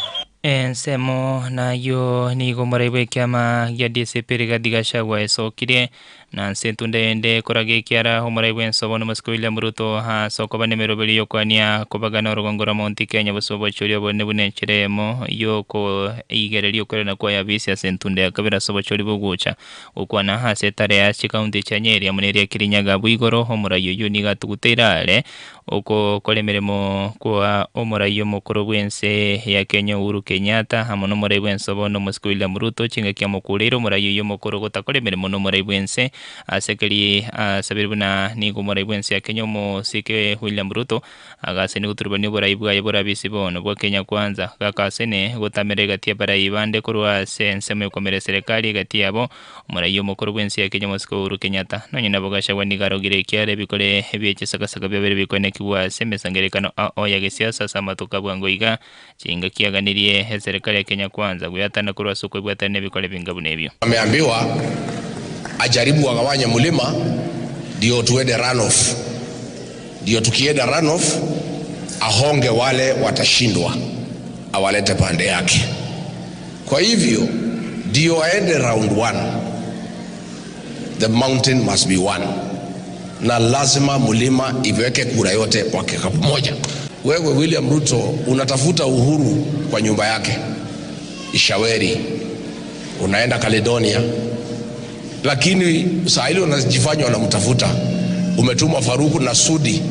Ensemo nayo nigo morai bwa ekiama gia DCP Rigathi Gachagua esokire na nse entunda ende ekoraga ekiara omorai bwa ensobo na omosike William Ruto ase okoba na emeroberi yokwania kobagana orogongo rwa Mount Kenya gose obochori obonene buna enchera eyemo yokoigereria okorena kwa yabisi ase entunda ya kabere ase obochori bogocha gokwana ase etare ya chikaunti chia Nyeri amo na eria Kirinyaga abwo igoro omorai oyio nigo atuguteire are Ogokora emeremo kwa omorai omokoro bw'ense ya Kenya Uhuru Kenyatta amo nomorai bw'ense bono omosike William Ruto chingaki amokureire omorai oyio omokoro gotakora emeremo nomorai bw'ense ase keri asabire buna nigo omorai bw'ense ya Kenya omosike William Ruto agaseni goturubania oborai bwaye borabisi bono bwa Kenya Kwanza gakasene gotamera egati y'abarai bande korwa ase ensemo yokomera eserekari egati yabo Omoraia omokoro bw'ense ya Kenya omosike Uhuru Kenyatta, nonye nabo Gachagua nigo arogire ekiara ebikore ebie chisakasaka biabere bikoenekigwa ase emesangererekano ao ya gesiasa ase amatuko a bwango iga, chingaki aganirie eserekari ya Kenya Kwanza goyatana korwa ase okoibwatana nebikore binga buna ebio. Ameambiwa ajaribu agawanye mlima ndio tuende runoff, ndio tukienda runoff ahonge wale watashindwa, awalete pande yake. Kwa hivyo ndio aende round one, the mountain must be one, na lazima mlima iweke kura yote kwa kikapu moja. Wewe William Ruto unatafuta uhuru kwa nyumba yake Ishaweri, unaenda Caledonia, lakini saa ile unajifanya unamtafuta, umetuma Faruku na Sudi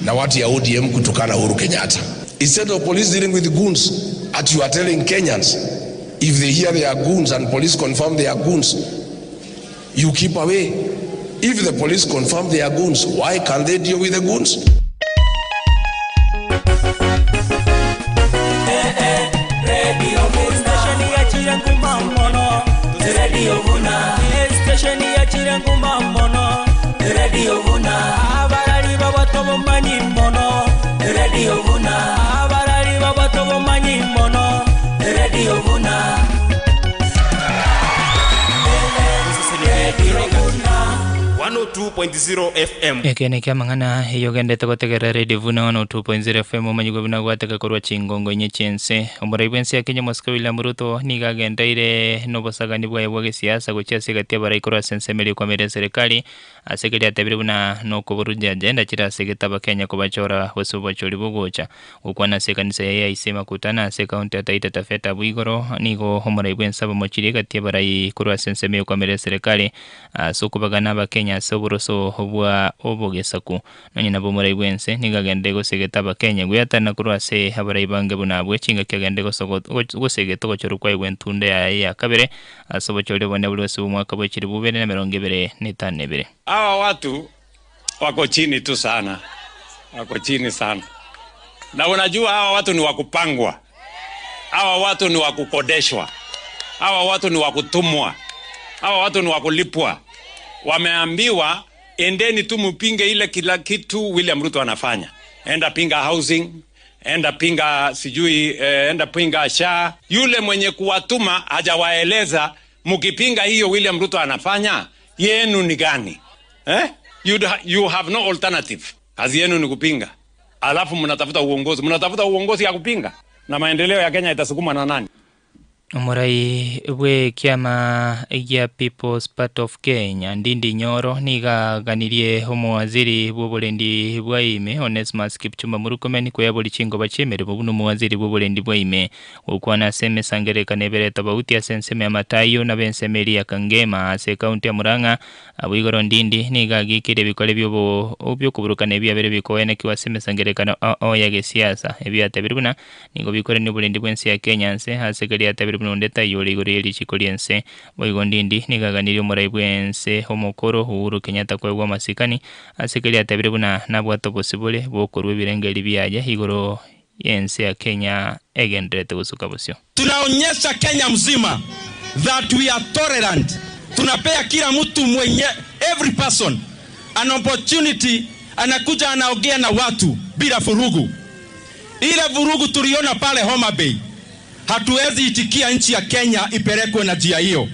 na watu ya ODM kutukana Uhuru Kenyatta. Instead of police dealing with goons, at you are telling Kenyans if they hear they are goons and police confirm they are goons, you keep away. If the police confirm they are goons, why can't they deal with the goons? 102.0 FM. Ekeene ki'amang'ana eyio ogendete gotegerera Radio Vuna 102.0 FM omanyigwe buna gwateka korwa chingongo inye chi'ense. Omorai bw'ense ya Kenya Omosike William Ruto nigo agendeire nobosagani bwaye bwa gesiasa gochia ase egati y'abarai korwa ase ensemo eria ekwamera eserekari ase keria atebire buna nokoborudia agenda chire ase egetaba Kenya kobachora gose obochori bogocha gokwana ase ekanisa ya AIC Makutano ase ekaunti ya Taita Taveta abwo igoro nigo omorai bw'ense abamochirie egati y'abarai korwa ase ensemo ekwamera eserekari Ase okobagana Abakenya ase oboroso bwa obogesaku. Nonye nabo omorai bw'ense nigo agenderere gosegeta Abakenya gweatanana korwa ase abarai bange buna abwo chingaki agenderere gosegeta ogochorwa kwaye gw'entunda yaye ya kabere ase obochori obonene bore ase omwaka bwe chilifu ibere na emerongo ebere na etano na ebere. Hawa watu wako chini tu sana, wako chini sana. Na unajua hawa watu ni wakupangwa, hawa watu ni wakukodeshwa, hawa watu ni wakutumwa, hawa watu ni wakulipwa. Wameambiwa endeni tu mpinge ile kila kitu William Ruto anafanya, enda pinga housing, enda pinga sijui eh, enda pinga SHA. Yule mwenye kuwatuma hajawaeleza mkipinga hiyo William Ruto anafanya yenu ni gani eh? You have no alternative. Kazi yenu ni kupinga, alafu mnatafuta uongozi, mnatafuta uongozi ya kupinga, na maendeleo ya Kenya itasukumwa na nani? Omorai bw'ekiama gia People's Party of Kenya, Ndindi Nyoro, nigo aganirie omowaziri bw'oborendi bwa ime, Onesmus Kipchumba Murkomen, koyaboria chingoba chi'emeremo buna omowaziri bw'oborendi bwa ime. Gokwana ase emesangererekano ebere tobauti ase ensemo ya Matayo na b'ensemo eria ya Kangema ase ekaunti ya Murang'a, Abwo igoro Ndindi nigo agiikeire ebikore bi'obo bi'okoburukana ebiabere bikoenekigwa ase emesangererekano ao ya gesiasa, ebiatebirie buna Nigo bikorania oborendi bw'ense ya Kenya nse, ase keria atabire buna onde taiyo ore igoro ye richiko ri'ense. Boigo Ndindi nigo aganirie omorai bw'ense omokoro Uhuru Kenyatta koegwa amasikani, ase keria atabire buna nabwate obosibore bw'okorua ebirengererio biaye igoro y'ense ya Kenya egendererete gosuka bosio. Tunaonyesha Kenya mzima that we are tolerant, tunapea kila mtu mwenye every person an opportunity, anakuja anaongea na watu bila furugu. Ile vurugu tuliona pale Homa Bay, hatuwezi itikia nchi ya Kenya ipelekwe na njia hiyo.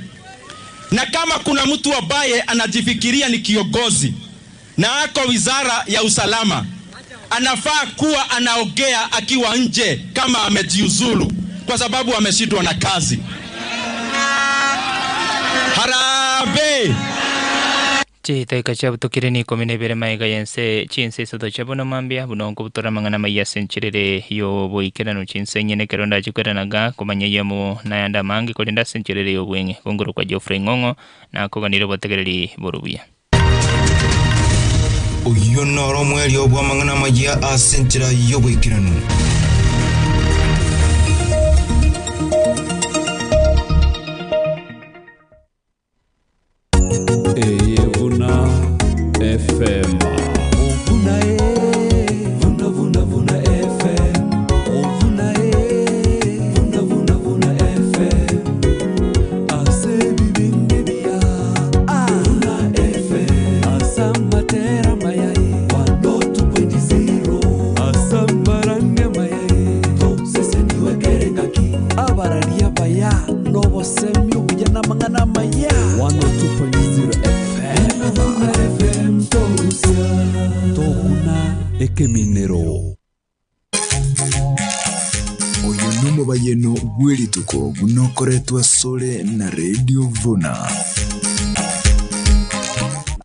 Na kama kuna mtu ambaye anajifikiria ni kiongozi na ako wizara ya usalama, anafaa kuwa anaongea akiwa nje kama amejiuzulu, kwa sababu ameshindwa na kazi. Harambee! Chidaika chiabutokire ni ikomi na ibere magega y'ense chinsa isato chia bono mambia, buna nkobutora amang'ana amaya ase enchera ere y'oboikeranu chinsa inye nekero ndache kweranaga komanya eyemo nayande amange korende ase enchera ere y'obweng'e. Gongorokwa Geoffrey Ng'ong'o nakoganire obotegereri bore obuya. Oyio noro omwerio bw'amang'ana amayia ase enchera y'oboikeranu. Eye Vuna FM. Vuna e, vuna vuna vuna FM. Vuna e, vuna vuna vuna FM. Ase bibinde bia. Vuna FM. Asamatera mayai. 102.0. Asamaranga mayai. To sese niwekere ngaki. Abararia baya. Nobosemi obuya n'amang'ana amaya. 102.0 FM. Vuna FM torusia. Tokuna ekeminero. Oyo nomobayeno bw'erituko buna okoretwa asore na Radio Vuna.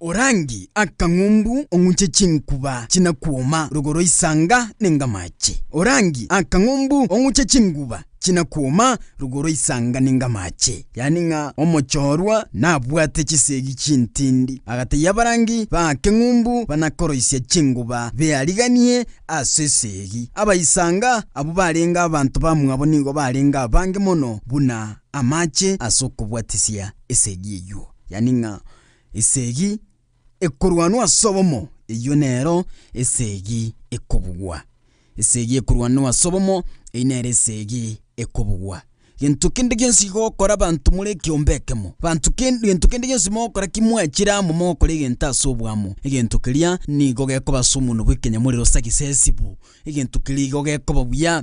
Orangi akang'umbu ong'uche chinkuba chinakwoma rogoro isanga nengamache. Orangi akang'umbu ong'uche chinguba chinakwoma rogoro isanga nengamache. Yaani ng'a omochorwa nabwate chisegi chintindi. Agatebia abarangi baake ng'umbu banakoroisia chinguba beariganie ase esegi. Abaisanga abwo barenge abanto bamwabo nigo barenge abange mono buna amache ase okobwatisia esegi eyio. Yaani ng'a Esegi ekorwanwa ase obomo, eyio nero esegi ekobugwa. Esegi ekorwanwa ase obomo, eyio nero esegi ekobugwa. Gento kende gionsi gokora abanto more ekeombe ekemo, banto kende gento kende gionsi mogokora ki mwachire amo mogokora egento ase oboamo, egento keria nigo gekoba ase omonwa bw'ekenyamorero successful. Egento keria igo gekoba buya,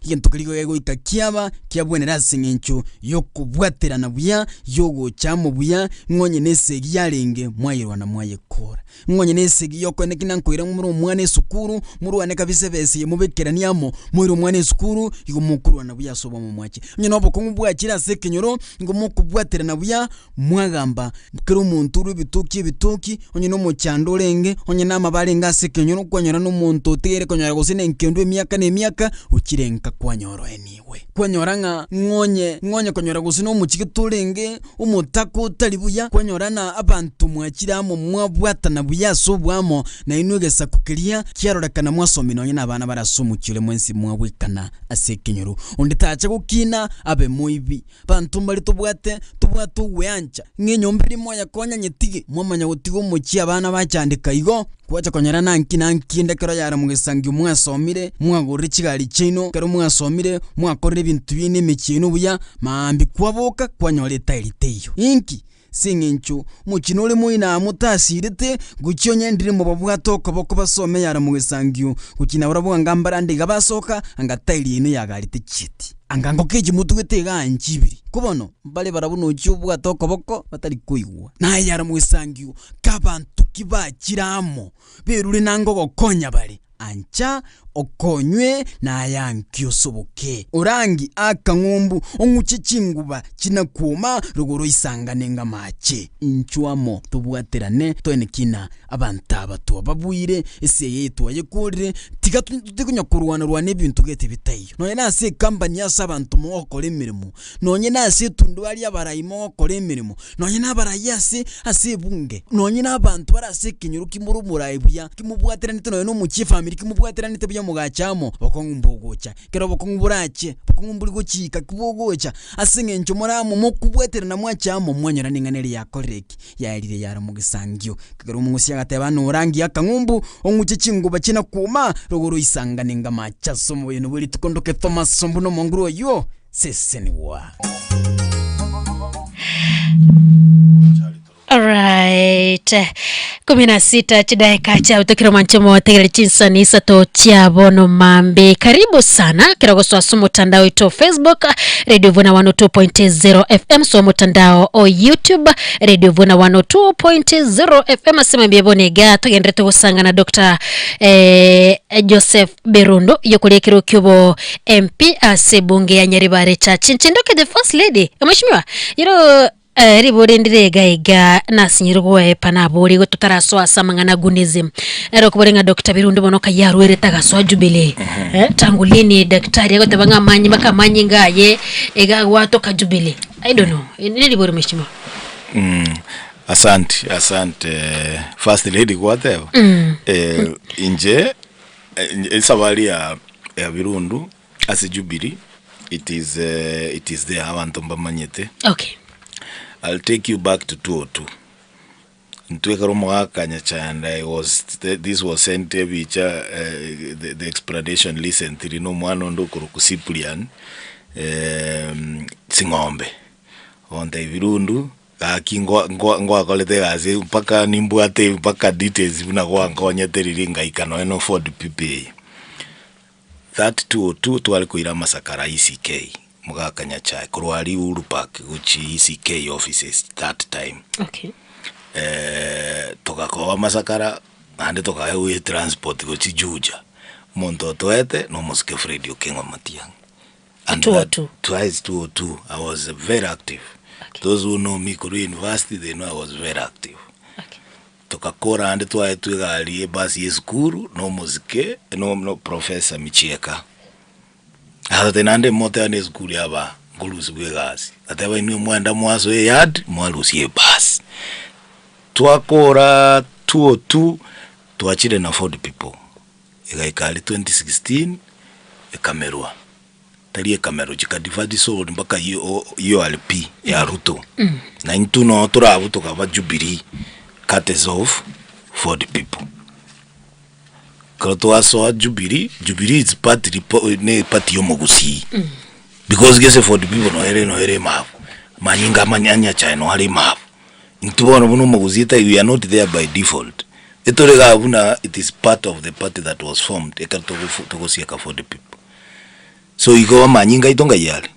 egento keria igo gegoika kiaba kiabwenera ase eng'encho y'okobwaterana buya, y'ogocha amo buya, ng'a onye na esegi yarenge mwayerwana mwayekora. Ng'a onye na esegi y'okoeneki na nkoira more omwana esukuru, morwane kabisa ebesa eye mobekeranie amo, moire omwana esukuru, igo mokorwana buya ase obomo mwache. Onye na obokong'u bwachire ase ekenyoro, nigo mokobwaterana buya, Mwagamba, kera omonto orue ebitoki ebitoki, onye nomochando orenge, onye namabe arenge ase ekenyoro, kwanyora nomonto otigaire konyora gose nenkendo emiaka na emiaka, ochire nka kwanyora oenigwe. Kwanyora ng'a ng'onye ng'onye konyora gose nomochigete orenge, omotaka otari buya, kwanyora na abanto mwachire amo mwabwatana buya ase oboamo, nainwe egesaku keria kiarorekana mwasomia nonye nabana bare ase omochie oria mwensi mwabwekana ase ekenyoro. Onde tacha gokina abe moibi. Abanto mbare tobwate, tobwate ogweancha, ng'a enyomba eria moyakonya nyetige, mwamanya gotiga omochie abana bachandeka igo, gwacha konyora nanki nanki ende ekero yare mogesangio mwasomire, mwagorire chigari chiaino, ekero mwasomire, mwakorire ebinto biaino emechie yaino buya, maambia kwaboka kwanyora etairi teiyo. Inki? Ase eng'encho omochie nore moino aa motasirete, gochia onye ndire mobabwate okoboko basome yare mogesangio, gochia nabarabwo anga mbarande iga basoka, anga tairi yaino yagarete chieti. Anga ngokechi motugete iga anchi ibere. Ko bono, mbare barabwo nochia obwate okoboko batari koigwa. Naye yare mogesangio, k'abanto ki bachire amo, berure nanga ogokonya bare. Ancha okonywe na ayanki osoboke. Orangi akang'umbu ong'uche chinguba chinakwoma rogoro isangane ng'amache. Inchuo amo tobwaterane toene kina abanto aba twababuire, ase eye twayekorire, tiga totige korwana-rwana ebinto gete bitaiyo. Nonya nase ecompany ase abanto mogokora emeremo, nonye nase etundubari y'abarai mogokora emeremo, nonye nabarai ase ase ebunge, nonye na abanto bare ase ekenyoro kimore omorai buya, kimobwateranete nonye na omochie efamiri kimobwateranete buya mogacha amo, bokong'u mbogocha. Ekero obokong'u borache, bokong'u mbori gochika ki bogocha, ase eng'encho more amo mokobwaterana mwacha amo, mwanyora ning'ana ere yakorire eki, yaerire yara mogesangio. Ekero omogosi agateba norangie akang'umbu, ong'uche chinguba chinakwoma, rogoro isangane ng'amache ase omobayeno bwe rituko ndoke Thomas Ombu na omonguru oyio. Sesenigwa. Alright. 16 chidaeka chiabutekire mwanche motegereri chinsani isato chia bono mambi. Karibu sana kero gosoa ase omotandao oito o Facebook Radio Vuna 102.0 FM so omotandao o YouTube Radio Vuna 102.0 FM ase mambia bono iga togenderete gosangana Dr. Eh, Joseph Birundu yokoria ekero kiobo MP ase ebunge ya Nyaribare Church. Inche ndoke the first lady. Mheshimiwa, yero eh, ribori ndire iga iga nasinyire goepa nabori igo totarasoa ase amang'ana gunism. Ero okobore ng'a Dr. Birundu bono kai arwerete agasoa Jubilee. Eh, tangu lini daktari agoteba ng'a amanyi mpaka amanyinga aye iga agwatoka Jubilee. I don't know. Nere ribori mheshimiwa. Mm. Asante, asante first lady gwateba. Mm. Eh, inche Esabari ya ya Birundu ase Jubilee it is eh, it is there abanto mbamanyete. Okay. I'll take you back to 202. Intwe ekero omogaka Nyachanda I was this was sent ebicha eh, the, the explanation recently na omwana onde okorokwa Cyprian eh, Sing'ombe ogontebia Birundu Gaki ngwa ngwa ngwakorete egasi mpaka nimbwate mpaka details buna gwankonyete riria ngaika nonya na Ford PP eye. That 202 tware koira amasakara ECK mogaka Nyachae korwa aria Uhuru Park gochia ECK offices that time. Okay. Togakoba amasakara naende tokaegwa etransport gochia Juja, omonto otoete na omosike Fred Okeng'o Matiang'i. And that 202. twice 202 I was very active. Okay. Those who know me korwa university they know I was very active. Okay. Tokakora ande twaetwe egari ebasi ya esukuru na omosike no no professor Michieka. Agote naende moteba na esukuru yaba nkorusiwa egasi. Agateba inwe mwenda mwasoa eyard mwarusia ebasi. Twakora 202 twachire na Ford people. Egaika aria 2016 ekamerwa, tari ekamerwa chikadifa chisold mpaka URP ya Ruto. Na intwe noo torabwo tokaba Jubilee courtesy of Ford people. Ekero twasoa Jubilee, Jubilee is partly ne eparty ya omogusii because gese Ford people noyo ere noyo ere ime abwo, amanyinga amanya nyachae noyo are ime abwo. Intwe bono buna omogusii taiyo we are not there by default, etore igaa buna it is part of the party that was formed ekero togofu togosieka for the people. So igo amanyinga aito ngai are.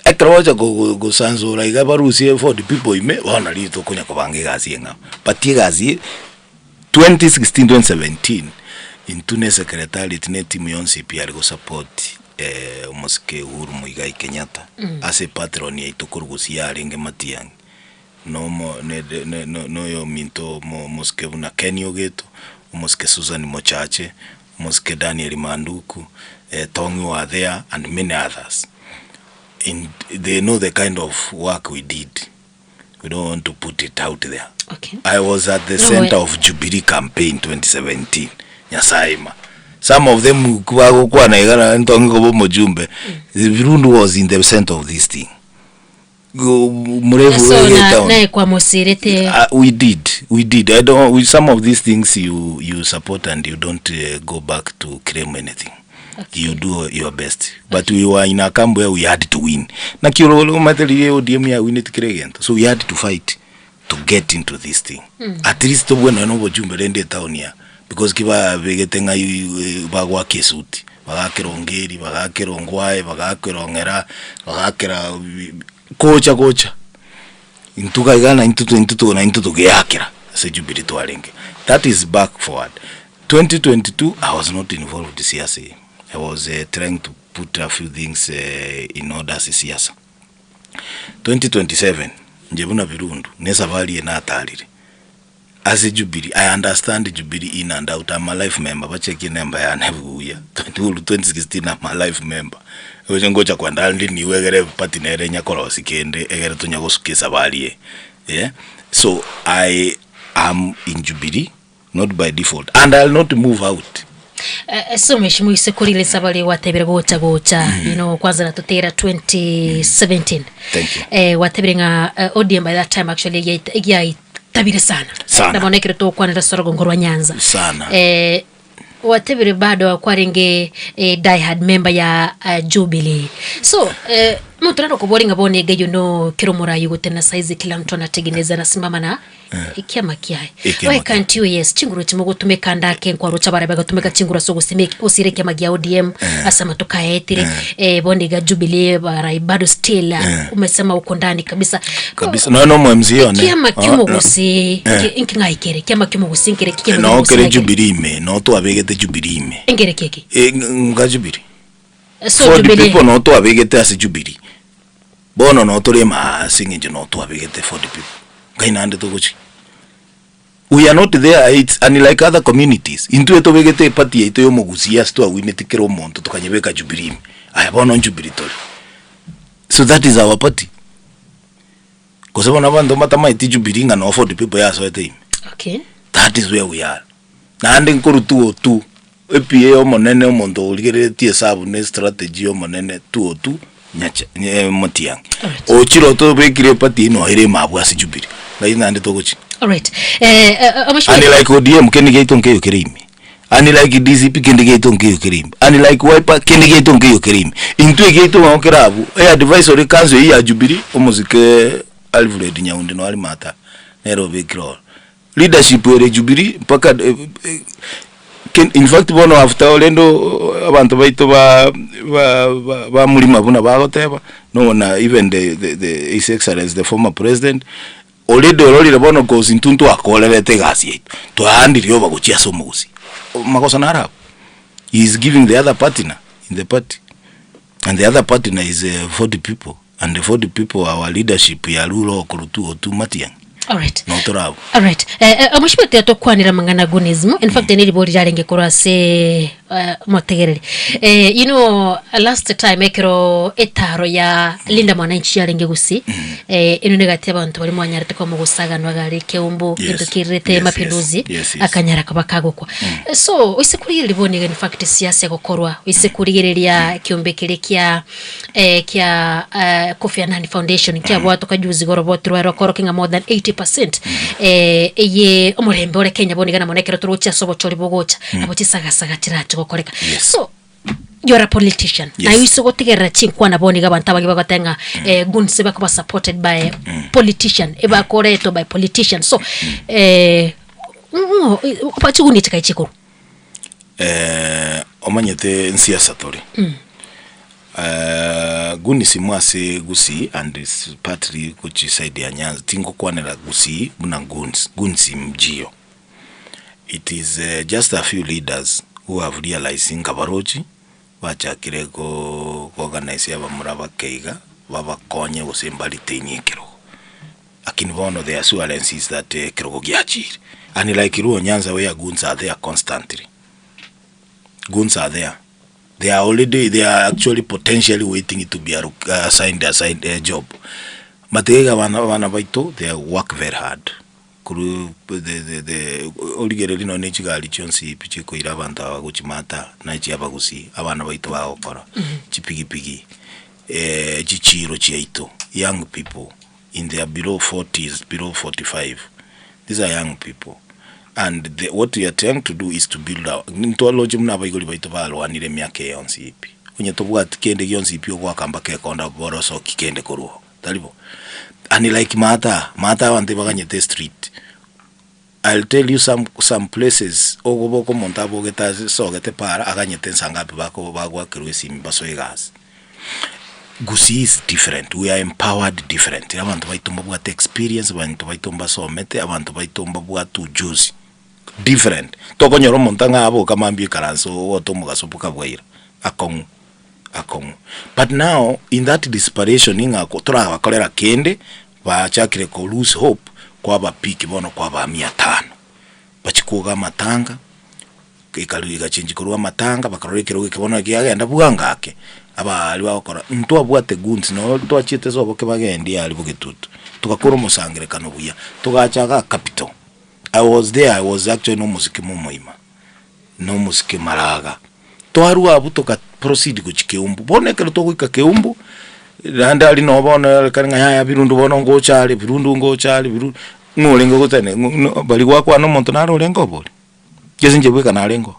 Ekero bagocha ko- go- gosansora iga barusie for the people ime, bono nario tokonya kobanga egasi eng'ao. But egasi eye, 2016 2017, intwe na esecretariat na etimu yonsi pi yare gosupport omosike Uhuru Muigai Kenyatta, ase epatron yaito korwa gusii yarenge Matiang'i. nomo ne ne ne noyominto omo omosike buna Kenny Ogeto, omosike Susan Mochache, omosike Daniel Manduku, Tong'i were there and many others. In they know the kind of work we did, we don't want to put it out there. Okay. I was at the No, center we- of Jubilee campaign 2017, Nyasaye ma. Some of them bagokwana iga na ntonge koba omojumbe, Birundu was in the center of this thing. Murefu So wege na town. naye kwamosirete We did, we did. I don't. We, some of these things you you support and you don't go back to claim anything. Okay. You do your best. But we were in a camp where we had to win. Na kioro materi ODM ya win it kiregento. So we had to fight to get into this thing. At least tobwena no bojumbe rende town ya because kiba begete ng'a bagwaka esuti bagakera ongeri bagakera ongwae bagakera ong'era bagakera gocha gocha intwe iga iga na intwe intwe na intwe togeakera ase Jubilee twarenge that is back forward. 2022 I was not involved siasa eye, I was trying to put a few things in order ase siasa. 2027 inche buna Birundu ne esabari eye natarire ase Jubilee, I understand Jubilee in and out, I'm a life member, bachekie nemba yane buya, 2016 I'm a life member, oche ngocha kwenda renew egere party nere nyakorosia kende egere tonya gosuka esabari eye, eh. So I am in Jubilee not by default and I'll not move out. Eh, so mheshimiwa ise kori ile sabari watebire gocha gocha you know kwanza natutera 2017 Thank you. eh, watebire ng'a eh, ODM by that time actually yaitabire sana Sana. na bono ekero togokwanera sorogongo rwa Nyanza Sana. eh, watebire bado kwarenge eh, die hard member ya Jubilee so eh, mtu naro kobori ng'a bono ege you know kero morayi gotena saizi kila mtu anatengeneza anasimama na Ekiama kiaye. Ekiama Why can't you yes chinguru chimogotumeka ndake nkwarocha bare bagatumeka chinguru ase ogosima osire ekiama gia ODM ase amatuko aetire eh, bono iga Jubilee barai bado still umesema uko ndani kabisa Kabisa. Nonya nomo MCA one. Ekiama Oh, no. kiomogusi inki ng'ai kere ekiama kiomogusi nkere ki kiama No kiomogusi kere ng'ai kere? Jubilee ime, no twabegete Jubilee ime. Enkere keki? Eh, nga Jubilee. So For the Jubilee. people no twabegete ase Jubilee. Bono no tore ime ase eng'encho no twabegete for the people. Ngai naende togochia. We are not there it's unlike other communities. Intwe tobegete eparty yaito ya omogusii ase twawineti kera omonto tokanyebeka Jubilee ime. Aya bono Jubilee tore. So that is our party. Gose bono abanto mbatamaeti Jubilee ng'a no for the people yasoete ime. Okay. That is where we are. Naende nkorwa 202 EPA omonene omonto origereretie esabu ne strategy omonene 202 Nyacha Matiang'i. Ochire otobekire eparty eye noyo ere ime abwo ase Jubilee. Ngai naende togochia. Alright. Eh, eh, And like ODM kende giaito nkeiyo kere ime. And like DCP kende giaito nkeiyo kere ime. And like Wiper kende giaito nkeiyo kere ime. Intwe egiaito ng'o kere abwo, e advisory council eyio ya Jubilee, omosike Alfred Nyaundi noyo are maata nere obekire ororo. Leadership ere Jubilee mpaka in fact bono after rende abanto baito ba ba ba mlima buna bagoteba, nobona even the the the his excellency the former president, already ororire bono cause intwe ntwakorerete egasi yaito, twaandirie oba gochia ase omogusii. Magoso naro abwo. He is giving the other partner in the party and the other partner is 40 people and the 40 people our leadership ya rule okorwa otu Matiang'i. Alright. Noo tore abwo. Alright. Eh, eh, omochie tiga tokwanera amang'ana agonism. In fact, neribori riarenge korwa ase eh, omotegereri. Eh, you know, last time ekero etaro ya Linda Mwananchi yarenge gusii, eh, eno negati abanto baria mwanyarete koba mogosaganwa iga aria ekeumbu, Yes. kento kererete Yes, mapinduzi, yes. Yes, yes. akanyara koba kagokwa. So, oise korigereria bono iga in fact siasa egokorwa, oise korigereria ekiombe keria kia eh, kia eh, Kofi Annan Foundation nkiabwatoka juzi igoro botirwe rokorokia ng'a more than 80% eh, eye omorembe ore Kenya bono iga na mono ekero toroche ase obochori bogocha nabo chisagasaga chirache gokoreka Yes. so you are a politician Yes. naye oise gotegerera chinkwana bono iga abanto abange bagoteba ng'a eh, goons bakoba supported by politician ebakoretwa by politician so eh, ng'o chiguni chikae chikorwa Eh, omanyete nsiasa tore Eh, Gunisim ase Gusii and is partly gochia side ya Nyanza, tingokwanera Gusii buna goons, Gunisim nchiyo. It is eh, just a few leaders who have realized ng'a barochi bachakire go organise abamura bake iga babakonye gose mbaritainie ekerogo. Lakini bono the assurance is that ekerogo giachire. Unlike Luo Nyanza where goons are there constantly. Goons are there. They are already, they are actually potentially waiting to be assigned, assigned a job. But iga abana, abana baito, they work very hard. Korwa the, the, the, origereria nonye ne chigari chionsi pi chikoira abanto aba gochimata na echiabagusii, abana baito bagokora, chipigipigi, eh, chichiro chiaito, young people in their below 40s, below 45, these are young people and the, what we are trying to do is to build our, ntwaloche buna abaibori baito barwanire emiaka eye yonsi pi, onye tobwati kende gionsi pi ogoaka mpaka ekonda bora osoki kende korwa oo, tari bo? And like maata, maata abanto ebaganyete street, I'll tell you some, some places ogoboka omonto abogete ase sogete para aganyete nsa ngapi bako bagoakerwa esimi basoe egasi. Gusii is different, we are empowered different, abanto baito mbabwate experience, abanto baito mbasomete, abanto baito mbabwate ujuzi. Different. Tokonyora omonto ang'e aboka mambia ekaranse ogote omogaso boka bwaira. Akong'u, akong'u. But now in that desperation ng'a torabakorera kende, bachakire ko lose hope, kwaba pick bono kwabaa mia tano. Bachie kwoga amatanga, ekarwa egachengi korwa amatanga, bakarora ekerogo eke bono kiagenda bwango ake, abaria bagokora, ntwabwate goons noo twachiete ase oboke bagendie aria bogetutu, togakora omosangerekano buya, togacha igaa capital, I was there, I was actually na omosike momoima, na omosike maraga. Twarwa abwo toka proceed gochia Keumbu, bono ekero togoika Keumbu, naende aria noo bono erorekane ng'a yaya Birundu bono ngocha are, Birundu ngocha are, Birundu, ng'o orenge gotene ng'o ng'o baria gwakwana omonto naro orenge obori? Gese inche bweka narenge oo,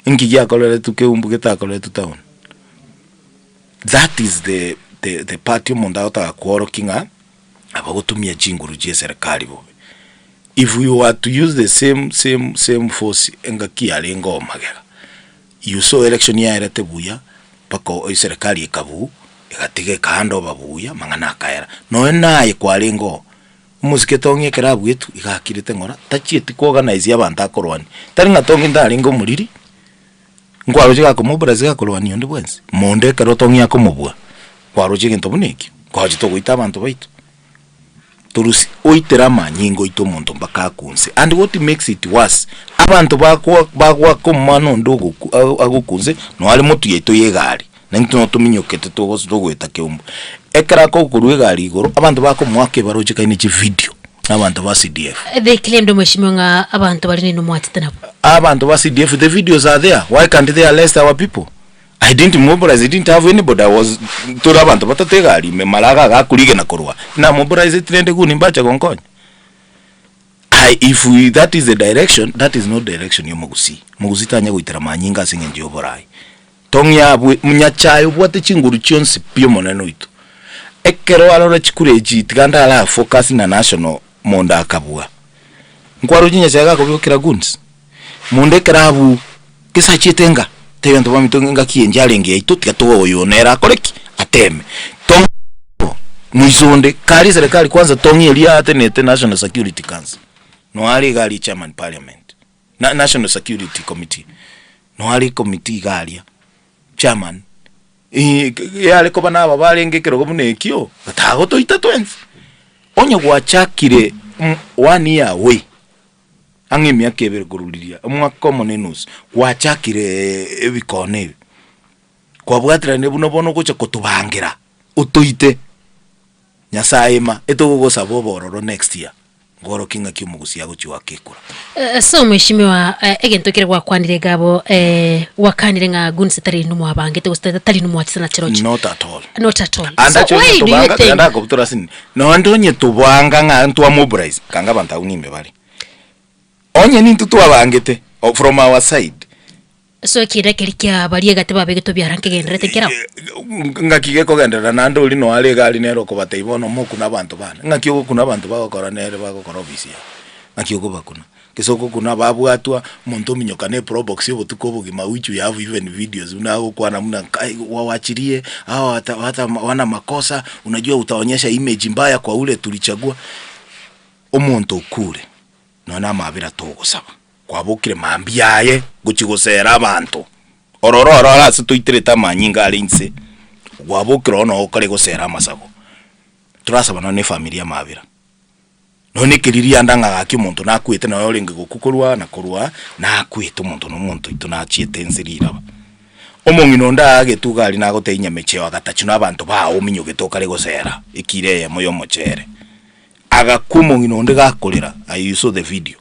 inki giakoreretwe Keumbu getakoreretwe town? That is the the the part omonto agotaka koorokia ng'a abagotumia chinguru chia eserekari bobe. If we were to use the same same same force engaki yarenge oo magega, you saw election yaerete buya mpaka eserekari ekabuu egatiga eka hand over buya amang'ana akaera. Nonye naye kwarenge oo, omosike tong'i ekero abuetwe iga akirete ng'ora tachieti ko organize abanto akorwania. Tari ng'a tong'i ntarenge omoriri, nkwaroche gakomobilize gakorwania onde bwensi, monda ekero tong'i akomobua, kwaroche egento buna ekio, kwaroche togoita abanto baito. Torusie oitere amanyinga oite omonto mpaka akunse and what makes it worse abanto bakwa bagwaka omwana onde ogoku agokunse noo are motwe yaito ya egari na intwe noo tominyokete togos togoeta keumbu. Ekero akokorwa egari igoro abanto bakomoaka ebaroche kaine chividio na abanto ba CDF. They claimed mheshimiwa ng'a abanto baria nini omwachete nabo. Abanto ba CDF the videos are there why can't they arrest our people? I didn't mobilize, I didn't have anybody, I was tore abanto batato egari ime mara iga agakurigena korwa na mobilize rende guni mbache gonkonya. I if we, that is the direction, that is not direction ya omogusii. Omogusii tanya goitera manyinga ase eng'encho ya oborai. Tong'ia abwe nyachae obwate chinguru chionsi pi omonene oito. Ekero arore chikura echi tiga ndara focus na national mondo akabua. Nkwaroche nyachae gakobekera goons. Mondo ekero abwo gese achiete enga, tebia abanto baminto ng'a engaki enche arenge yaito tiga tobe oyo nere akore ki? Ateme. Tong'e moiso onde, kare eserekari kwanza tong'e eria atenete National Security Council, noyo are iga aria chairman parliament, na National Security Committee, noyo are committee iga aria, chairman, yare koba na aba barenge ekerogo buna ekio, tagotoita twensi. Onye gwachakire one year away. Ang'e emiaka ebere korwa riria omwaka omo na enusu gwachakire ebikone ebi, kwabwaterania buna bono ogocha kotobangera otoite, Nyasaye ima etogogosaba obororo next year nkorokia ng'aki omogusia agochia goaka ekura. So mheshimiwa egento kere gwakwanire iga abo gwakanire ng'a goons tari inwe mwabangete gose tari inwe mwachete na chirochio. Not at all. Not at all. And So actually why do you tobanga think ndakobutora ase nonye onye tobanga ng'a ntwamobilize kanga abanto abwo nimbe bare. Onye nintwe twabangete from our side. So ekiina keria kia baria egati babegetwe biara nkegendererete nkerao? Ng'aki gekogenderera naende oria noyo are iga aria nere okobatebia bono mokune abanto bane. Ng'aki ogokuna abanto bagokora nere bagokora ofisi yaye? Ng'aki okobakuna? Gese ogokuna babwatwa, omonto ominyoka ne probox obotuko obogima which we have even videos buna agokwana buna kai wawachirie hawa wata wana makosa unajua utaonyesha image mbaya kwa ule tulichagua. Omonto okure, nonya namabera togosaba, kwabokire mambia aye gochia gosera abanto, ororo oro ore ase toiterete amanyinga are inse, kwabokire oo noo okare gosera amasabo. Torasaba nonya na efamiri amabera, nonya na ekeririanda ng'a gaki omonto nakwete nonya orenge gokwa korwa aa na korwa aa, nakwete omonto na omonto oito nachiete inse riraba. Omong'ina onde aagetwe iga aria nagotebia nyamecheo agatachwa na abanto bao ominyogete okare gosera ekiro eyemo ya omochere. Agakwa omong'ina onde gakorera, I you saw the video.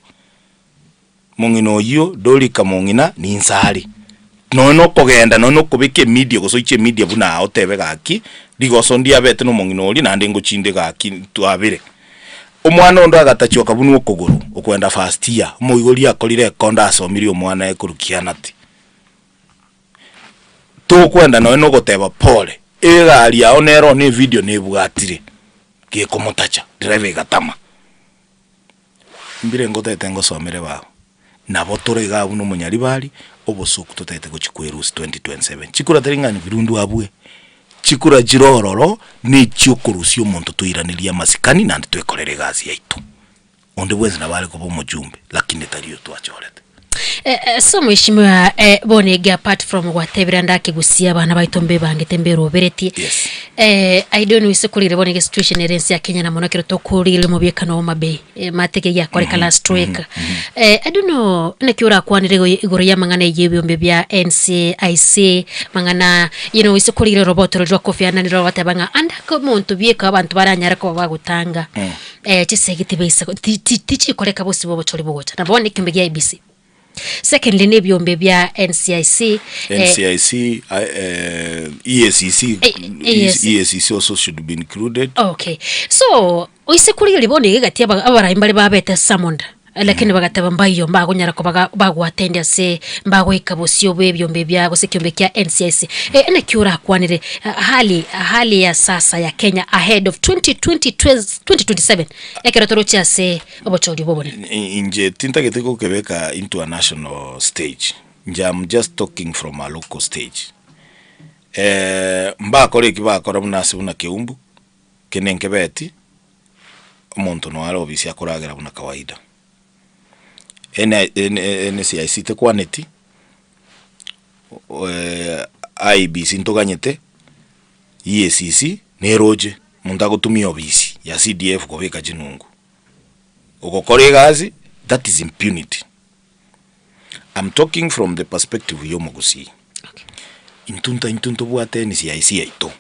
Mong'ina oyio Dorika mong'ina ninsa are. Nonya nokogenda nonya nokobeka emedia gose oiche emedia buna aa otebe gaki, rigoso ndiabete na omong'ina oria naende ngochinde gaki twabere. Omwana onde agatachioka buna okogoro, okoenda first year, omoigori akorire ekonda asomirie omwana ekorwa kianati. Tokwenda nonya nogoteba pole, egari yao nero one evideo nebwatire. Gekomotacha, driver egatama. Mbire ngotete ngosomere baba, nabo tore igaa buna omonyaribari, obosoku totagete gochia kwerusia 2027. Chikura tari ng'a birundu abwe, chikura chire ororo, na echia okorusia omonto toiranerie amasikani naende twekorere egasi yaito. Onde bwensi nabo are koba omochumbe, lakini tari oyo twachorete. Eh, eh, so mheshimiwa eh, bono ege apart from gwatebire ande akegusia abana baito mbebangete mberoberetie Yes. eh, I don't know ase korire bono ege situation ere ense ya Kenya na mono ekero tokorire omobiekano wa Homa-Bay eh, mateke giakoreka last week eh, I don't know naki orakwanere igo- igoro ya amang'ana eye ebiombe bia NCIC mang'ana you know ase korire oroboto roria rwa Kofi Annan robateba ng'a ande ake omonto bieka abanto baranyare koba bagotanga Eh, chisegi tibaisa ti- ti- tichikoreka bosio bw'obochori bogocha. Nabo bono ekiombe gia IEBC. Secondly na ebiombe bia NCIC eh, NCIC, I, eh, EACC, Eh, EAC. EACC also should be included. Okay. So oise korigereria bono iga egati aba- abarai mbare babete summoned lakini bagateba mbaiyo mbagonyara koba ga- bagwatende ase mbagoika bosio bwa ebiombe bia gose ekiombe kia NCIC. Eh, naki orakwanere ah, hali hali ya sasa ya Kenya ahead of 2020 2027 ekero toroche ase obochori obo obonene. Inche tintagete gokebeka into a national stage, inche am just talking from a local stage. Eh, mbakore eki bakora buna ase buna Keumbu, kende nkebeti, omonto noyo are obisi akoragera buna kawaida. NCIC tekwaneti, IEBC ntoganyete, EACC neroche, omonto agotumia obisi ya CDF kobeka chinungu, ogokora egasi that is impunity. I'm talking from the perspective ya omogusii, intwe nta intwe ntobwate NCIC yaito.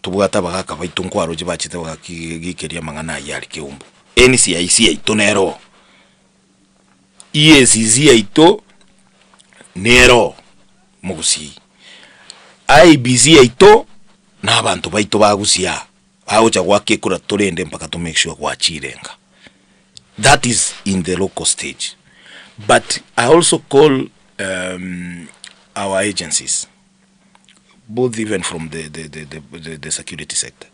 Tobwate abagaka baito nkwaroche bachete bagakigikeria amang'ana ayio are keumbu. NCIC yaito nere oo, EACC yaito nere oo mogusii, IEBC yaito na abanto baito ba gusii aa bagocha goaka ekura torende mpaka to make sure gwachire nka. That is in the local stage. But I also call our agencies both even from the, the, the, the, the, the security sector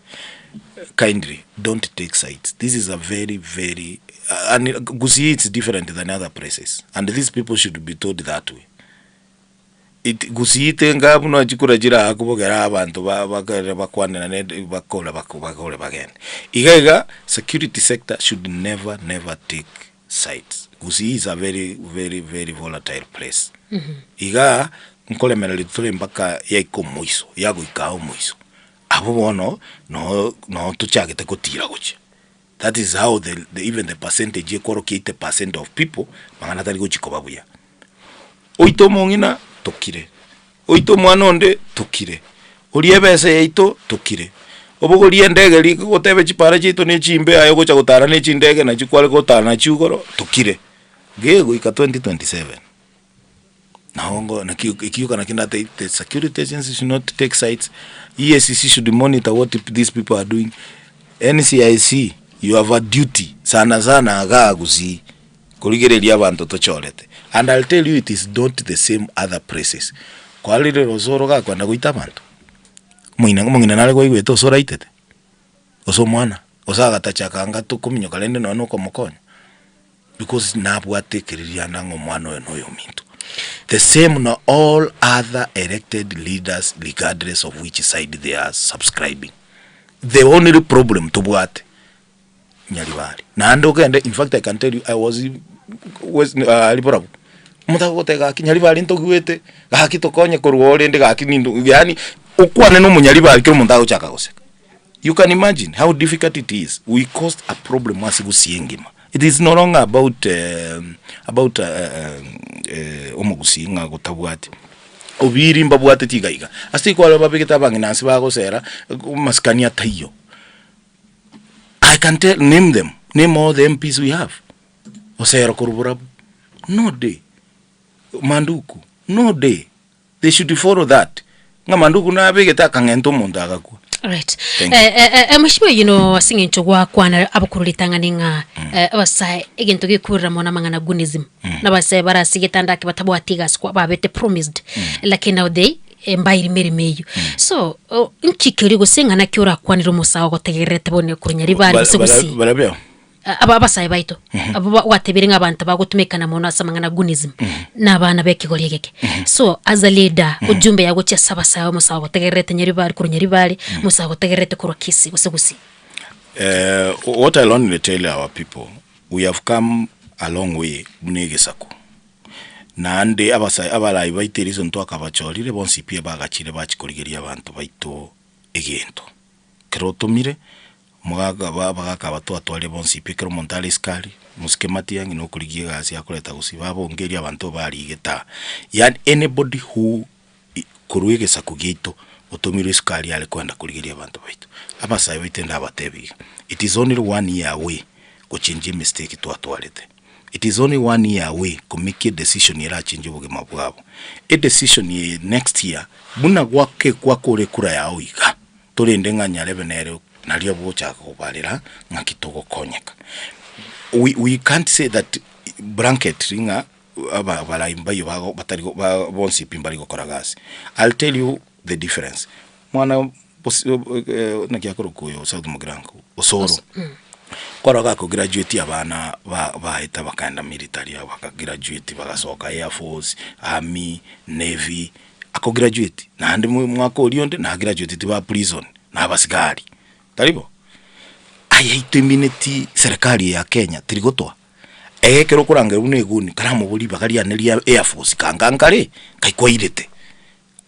kindly don't take sides this is a very very uh, and Gusii it's different than other places and these people should be told that way it Gusii tenga buna chikura chira akubogera abantu ba- bakere bakwanera nende bakore bako- bakore bagende iga iga security sector should never never take sides Gusii is a very very very volatile place Igaa nkoremereria tore mpaka yaika omoiso, yagoika aa omoiso. Abwo bono noo noo tochagete gotira gochia. That is how the the even the percentage ekworokia 80% of people, mang'ana tari gochia koba buya. Oite omong'ina, tokire, oite omwana onde, tokire, orie ebesa yaito, tokire, obogorie endege riko gotebe chipara chiaito ne chimbe aye ogocha gotara ne chindege nachi kware gotara nachio igoro, tokire. Gegoika 2027. Nabo ngo naki ekio naki ndate the security agency should not take sides, EACC should monitor what these people are doing, NCIC you have a duty sana sana igaa gusii korigereria abanto tochorete and I'll tell you it is not the same other places. Kwarire Osoro gakwenda goita abanto, omoina omong'ina nare kwaigwete Osoro aitete? Gose omwana? Gose agatacha anga tokominyoka rende nonye na okomokonya. Because nabwate ekeririanda ng'a omwana oyo noyominto. The same na all other elected leaders regardless of which side they are subscribing. The only problem tobwate Nyaribari. Naende ogende in fact I can tell you I was was aria barabwo. Omonto agogotebia gaki Nyaribari ntogwete, gaki tokonye korwa oo rende gaki ninto yaani okwane na omonyaribari kera omonto agochaka goseka. You can imagine how difficult it is, we caused a problem ase gusii engima. It is no longer about about omogusii ng'a gotabwati obiri mbabwateti iga iga. Ase igo babegete abang'ina ase bagosera amasikani ataiyo. I can tell name them, name all the MPs we have. Osero korwa borabu, no day. Manduku, no day. They should follow that ng'a manduku nabegete akang'enta omonto agakwa. Right. Thank you. Eh, eh, eh, eh, mheshimiwa you know ase eng'encho gwakwana abakuru ritang'ani ng'a eh, abasae egento gekurera mono amang'ana gunism na abasae bare ase egetanda ake batabwati egasi kwa babete promised lakini now they eh, mbairi meremo eyio so oh, nki keria gose ng'ana ki orakwanere omosae ogotegererete bono korwa Nyaribari gose Gusii Barabio. Aba abasae baito, abwo ba- gwatebire ng'a abanto bagotumekana mono ase amang'ana gunism, na abana b'ekegori egeke. So as a leader, ujumbe yago gochia ase abasae omosae ogotegererete Nyaribari korwa Nyaribari, omosae ogotegererete korwa Kisii gose Gusii. Eh, what I'll only tell our people, we have come a long way buna egesaku. Naende abasa abarai baito eriso ntwakabachorire bonsi pi bagachire bachia korigeria abanto baito egento. Ekero otomire, omogaka ba abagaka aba twatwarire bonsi pi ekero omonto are esukari, mosike matiang'i na okorigia egasi akoreta gose babongeria abanto barigete aa. Yaani anybody who korwa egesaku giaito otomirwe esukari are koenda korigeria abanto baito. Abasae baito ndabatebi iga, it is only one year away gochenjia emistake twatwarete. It is only one year away komake edecision erachenjie obogima bwabo. Edecision eye next year, buna gwake gwakora ekura yao iga, torende ng'a nyarebe nere nario ogochaka kobarera ng'aki togokonyeka. We we can't say that blanketly ng'a aba abarai mbayio bago batari go ba bonsi pi mbari gokora gasi. I'll tell you the difference, mwana bosi naki akorokwa oyo South Mugirango, Osoro, kwarora gakograduate abana ba baeta bakaenda military abo bakagraduate bagasoka air force, army, navy, akograduate naende mo mwaka oria onde nagraduateti ba prison na abasigari, tari bo? Aya itoimineti serikali eye ya Kenya teri gotoa. Ekero okorangeria buna eguni, karamoborie ribaga riane ria air force kanga nkare, nkai kwairete.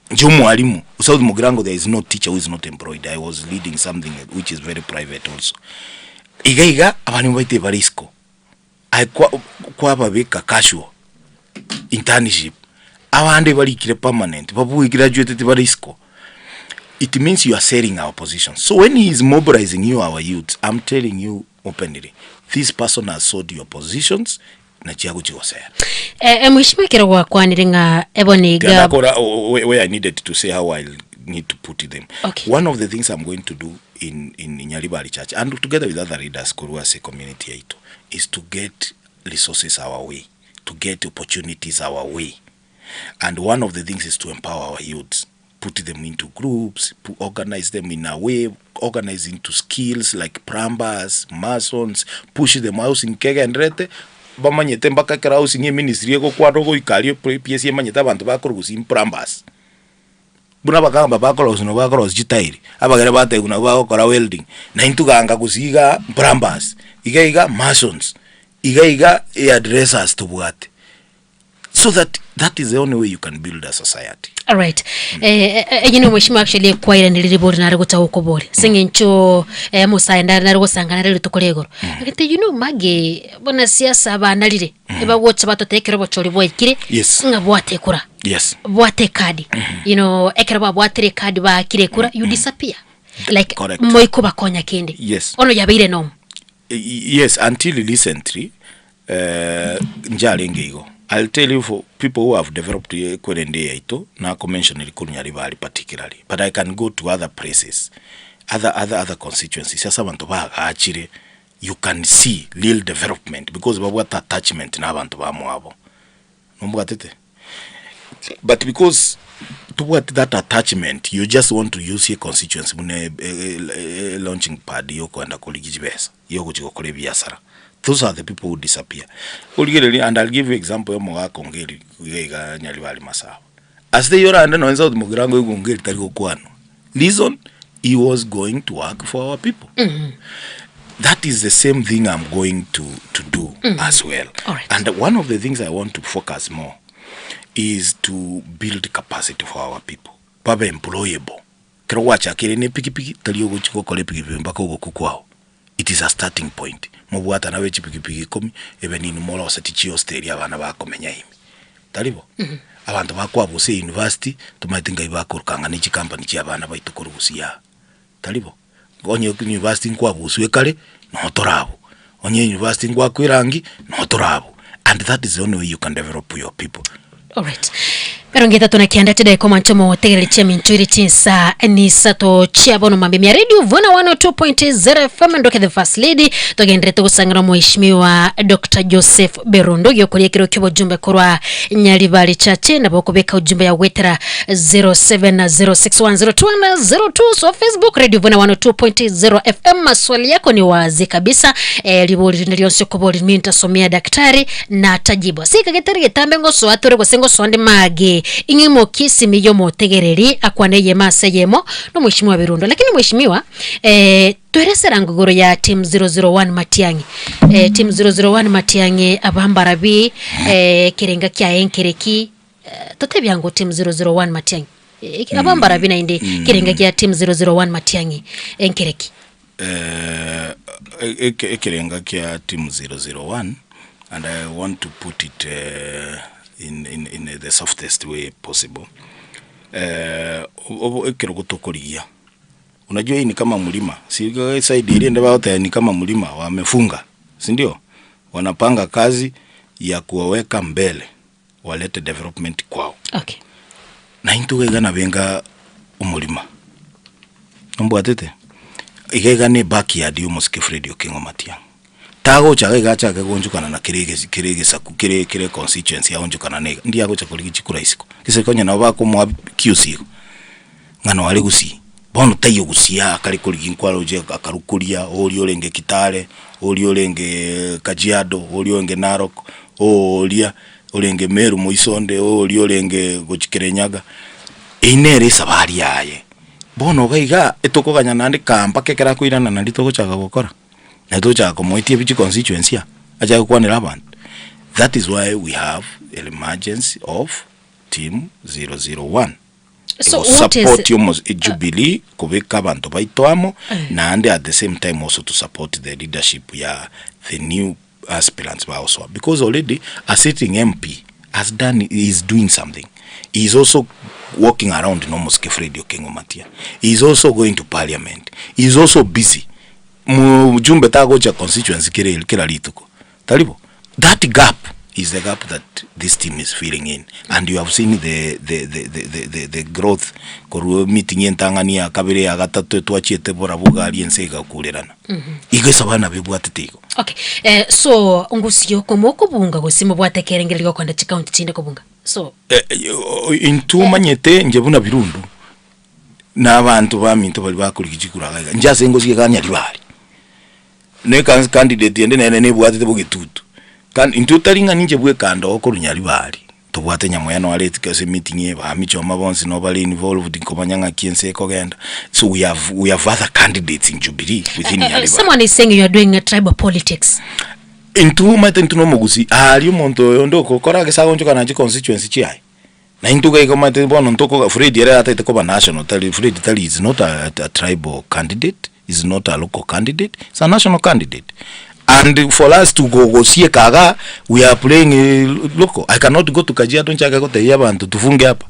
Inche omwalimu, South Mugirango there is no teacher who is not employed, I was leading something which is very private also. Iga iga, abalimu baito ebare isiko, aye kwa kwababeka casual, internship, abande barikire permanent, babue graduated bare isiko. It means you are selling our positions. So when he is mobilizing you our youths, I'm telling you openly, this person has sold your positions na chiagochi gosera. Eh, eh, mheshimiwa ekero gwakwanire ng'a ebono iga Tiandakora where I needed to say how I need to put them. Okay. One of the things I'm going to do in, in Nyaribari Church and together with other leaders korwa ase community yaito is to get resources our way, to get opportunities our way. And one of the things is to empower our youths. put them into groups, organize them in a way, organize into skills like plumbers, masons, push them housing kegenderete, bamanyete mpaka ekero housing eministry egokwana ogoika aria PS emanyete abanto bakorwa gusii plumbers. Buna abakamba bakorosia nabo bakorosia chitairi, abagere batebiwa nabo bagokora welding, na intwe ganga gusii igaa plumbers, iga iga masons, iga iga hairdressers tobwate. So that that is the only way you can build a society. Alright. Eh, eh, enye mheshimiwa actually kwairanire ribori nare gocha gokoboria ase eng'encho eh, omosae ndare nare gosanga nare rituko ria igoro agete you know mage buna siasa banarire ebagocha batotebia ekero obochori bwaikire Yes. ng'a bwate ekura Yes. bwate ekadi you know ekero babwatire ekadi baakire ekura you disappear like Correct. moikobakonya kende Yes. bono yabeire nomo Yes, until recently eh, njarenge igo. I'll tell you for people who have developed ekwerende eye yaito, nakomention rikuru Nyaribari particularly, but I can go to other places, other, other, other constituencies ase abanto bagachire, you can see real development because babwate attachment na abanto bamwabo. Nombwatete? But because tobwati that attachment, you just want to use your constituency buna e- e- e- e- launching pad yokoenda korigia chibesa, yogochia gokora ebiasara. Those are the people who disappear. Origereria, and I'll give you example ya omogaka Ongeri iga iga Nyaribari Masaba. Ase teiyo orande nonye South Mugirango oigwe Ongeri tari gokwanwa. Reason, he was going to work for our people. That is the same thing I'm going to, to do as well. Alright. And one of the things I want to focus more is to build capacity for our people. Babe employable. Kero gwachakire ne pikipiki, tari ogochi gokora epikipiki mpaka ogokwa kwao. It is a starting point. Mobwatana be chipikipiki ikomi, ebe nini moroseti chihosteli abana bakomenya ime. Tari bo? Abanto bakwabusa eyunivasiti, tomaete ngai bakorokanga ne chikampani chia abana baito korwa gusii aa. Tari bo? Onye university nkwabuswe kare, noo tore abwo. Onye university ngwakwa erangi, noo tore abwo. And that is the only way you can develop your people. Alright. Erongo etato na kianda chidaeka omanche omotegereri chiaminto ere chinsa nisato chia bono mambia mia radio vuna 102.0 FM ndoke the first lady togenderete gosang'ana omoheshimiwa Dr. Joseph Berundo giokoria ekero ki'obojumbe korwa Nyaribari Church nabo okobeka ujumbe ya gwetera 0706102102 so Facebook Radio Vuna 102.0 FM maswali yako ni wazi kabisa eh, ribori rinde rionsi okobori mintasomea daktari na tajibu asika getari getambe ngosoa tore gose ngosoa ndi mage. Ing'imokie esimi y'omotegereri akwane eyemo ase eyemo na omweshimiwa Birundo. Lakini mweshimiwa, eh, tweresera ng'o igoro ya team 001 Matiang'i. Eh, team 001 Matiang'i abambarabi eh, ekerenga kiaye nkereki eh, totebia ng'o team 001 Matiang'i. Eh, abambarabi naende ekerenga gia team 001 Matiang'i enkereki. Eh, eke- ekerenga kia team 001 and I want to put it eh, in, in, in the softest way possible. Eh, obo ekerogo tokorigia unajua hii ni kama mlima si side ile ndio bagoteba ni kama mlima wamefunga si ndio wanapanga kazi ya kuwaweka mbele walete development kwao Okay. na intwe iga iga nabenga omorima nombwatete iga iga ne backyard ya omosike Fred Okengo Matiang'i tagocha iga iga achake goonchokana na kere egesi kere egesaku kere kere econstituency aonchokana na iga ndi agocha korigia chikura isiko gese konya nabo bakomoa cues igo ng'a noare gusii bono taiyo gusii aa akare korigia nkwaroche akarukoria oria orenge Kitale oria orenge Kajiado oria orenge Narok oria orenge Meru moisonde, oria orenge gochia Kirinyaga, eyio nere esabari yaye. Bono iga igaa, etokoganya naende kaa mpaka ekero akoirana nario togochaka gokora, nario togochaka komoetia ebi chiconstituency aa, achake gokwanera abanto. That is why we have an emergency of team 001. So what is Egosupport omo Jubilee kobeka abanto baito amo, naende at the same time also to support the leadership ya the new aspirants bagosoa because already a sitting MP has done he is doing something he is also walking around na omosike Fred Okengo Matia he is also going to parliament he is also busy mujumbe tagocha constituency kere kera rituko tari bo that gap is the gap that this team is filling in and you have seen the the the the the, the, the growth korwa meeting entang'ani ya kabere ya gatato twachiete borabu gari ense egakurerana Igo ase abana bebwatete igo. Okay. Eh, so ngusio komo okobunga gose mobwate ekerengererio giokoenda chikaunti chinde kobunga. So Eh, intwe omanyete inche buna Birundu, na abanto baminto baria bakorigia chikura iga iga, inche ase ngosie iga Nyaribari, na ekansi candidate ende nere nebwatete bogetutu, kan intwe tari ng'a ninche bweka ndo korwa Nyaribari. Tobwate nyamweno are isiko ase emeeting eye, bamichoma bonsi no bare involved nkomanya ng'aki ense ekogenda, so we have we have other candidates in Jubilee within Nyaribari. Someone is saying you are doing a tribal politics. Intwe omanyete intwe na omogusii, aria omonto oyo onde okokora gese agonchoka nache constituency chiaye, na intwe iga iga omanyete bono ntokoga Fred ere atagete koba national tari Fred tari is not a a tribal candidate, is not a local candidate, is a national candidate and for us to go gosieka igaa we are playing local, I cannot go to Kajiado nchake gotebia abanto tufunge hapa,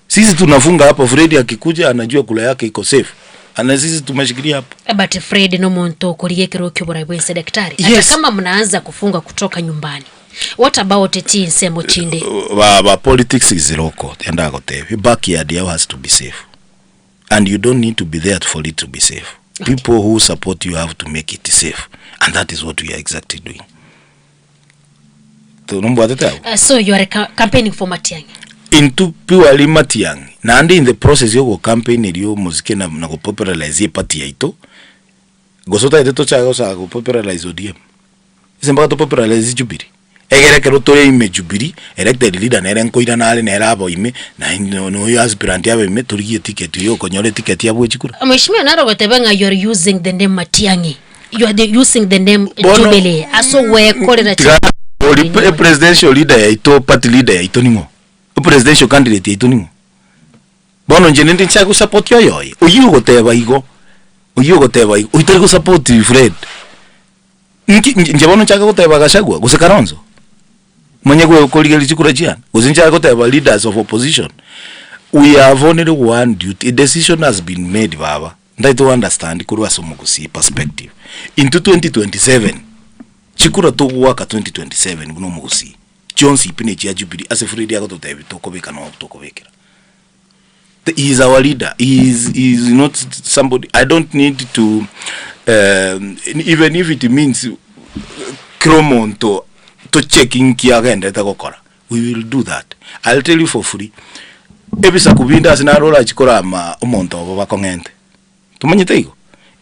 sisi tunafunga hapa, Fred akikuja anajua kura yake iko safe and sisi tumeshikilia hapa. But Fred nomonto okorigia ekerogo kioborai bwense daktari. Hata Yes. kama mnaanza kufunga kutoka nyumbani. What about chinsemo chinde? Baba politics is local, ndagotebia backyard yao has to be safe. and you don't need to be there for it to be safe okay. People who support you have to make it safe and that is what we are exactly doing nombwatete abo Uh, so you are ca campaigning for Matiang'i into purely Matiang'i naende in the process yogo campaign erio omosike na, na gopopularize eparty yaito gose otagete tochake gochaka gopopularize ODM Ase mpaka topopularize Jubilee. Egere ekero tore ime Jubilee, elected leader nere nkoirana are nere abo ime, na noyo aspirant abe ime, torigie eticket oyo okonyora eticket abue chikura. Mheshimiwa naro goteba ng'a you are using the name Matiang'i. You are the, using the name Bono- Jubilee. Ase ogwekorera Tiga ori pre- presidential leader yaito, party leader yaito ning'o? Presidential candidate yaito ning'o? Bono inche ninde nchake gosupport oyoye? Oyio ogoteba igo, oyio ogoteba igo, oyio tari gosupport Fred. Inki inche bono nchake goteba Gachagua gose Kalonzo? Manye gwe korigereria chikura chiane? Gose nchake goteba leaders of opposition? We have only one duty, a decision has been made baba, ntaete o understand korwa ase omogusii perspective. Intwe 2027, chikura togoaka 2027 buna omogusii, chionsi pi nechia Jubilee ase Fred agototebia tokobeka noo tokobekera. He is our leader. He is, he is not somebody. I don't need to, um, even if it means kera omonto tocheki nki agenderete gokora. We will do that. I'll tell you for free. Ebisaku binde ase naro orachi korama omonto obo bakong'ente. Tomanyete igo?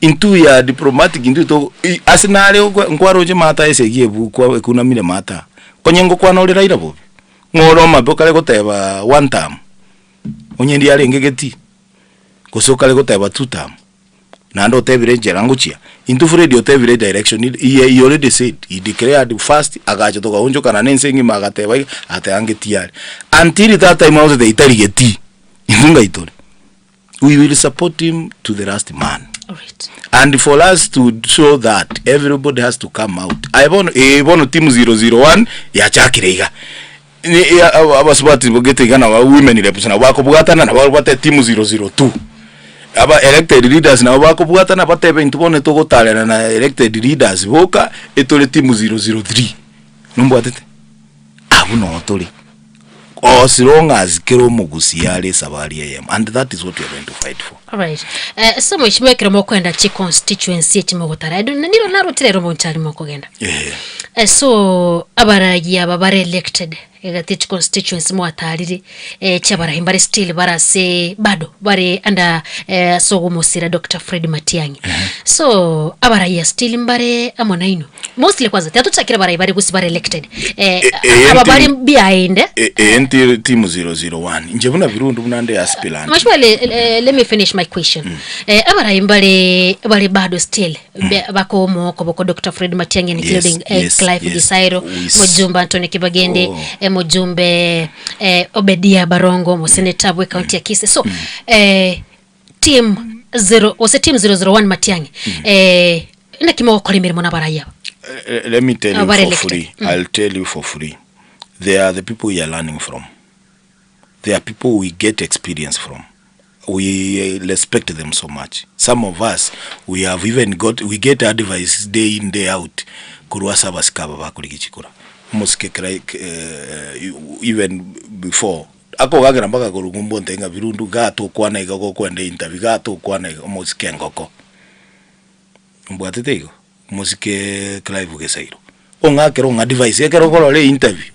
Intwe ya diplomatic intwe to ase nare okwe nkwaroche maata esegi ebu kwa ekunamire maata. Konye ngokwana ore Raila bobe. Ng'o ore omabe okare goteba one term, onye ndiarenge getii, gose okare goteba two term, naende otebire enchera ngochia. Intwe Fred otebire direction he he already said, he declared first agacha togaonchokana na ense engima agateba iga, agateba ngetii are. Until that time agoteba itari getii, intwe ngai tore. We will support him to the last man. And for us to show that everybody has to come out. Aye bono eh bono team 001 yachakire iga. Ni ya- aba- abasubati bogete iga na women reps nabo bakobwatana nabo babwate team 002. Aba elected leaders nabo bakobwatana batebe intwe bono togotarera na elected leaders boka etore team 003. Nombwatete? Abwo noo tore. As long as kera omogusia are esabari eyemo and that is what we are going to fight for. Alright. Eh, so mheshimiwa ekero mokoenda chi constituency echi mogotara I don't- niro narotire ero bonchari mokogenda Eh, Eh, so abaragi aba bare elected egati chi constituency mwatarire eh, chiabarahi mbare still bare ase bado bare under eh, ase ogomosira Dr. Fred Matiang'i so abaraiya still mbare amo nainwe Mostly kwanza tiatochakire abarai bare gose bare elected eh, E- eye aba nti- bare behind eh. E- eye nti team 001 inche buna birundu buna nde aspirant Mheshimiwa, le, le, let me finish my question. Eh, abarai mbare bare bado still be- bako omoko boko Dr. Fred Matiang'i including eh, Clive Gisairo, mujumbe Anthony Kibagende, Oh. eh, mujumbe eh, Obedia Barongo, museneta bwe county ya Kisii. So eh, team 0 ose team 001 Matiang'i eh, naki mogokora emeremo na abarai aba? Let me tell you Abare for elected. free. I'll tell you for free. They are the people we are learning from. They are people we get experience from. We respect them so much. Some of us, we have even got, we get advice day in, day out. Korwa ase abasike aba bakorigia chikura. Omosike kera, eh, even before, akogakera mpaka korwa ng'umbu onte ng'a birundu, igaa tokwana iga gokwenda interview, igaa tokwana iga, omosike engoko. Mbwatete igo, omosike Clive Gesairo, ong'akere ong'advise ekero okorora einterview,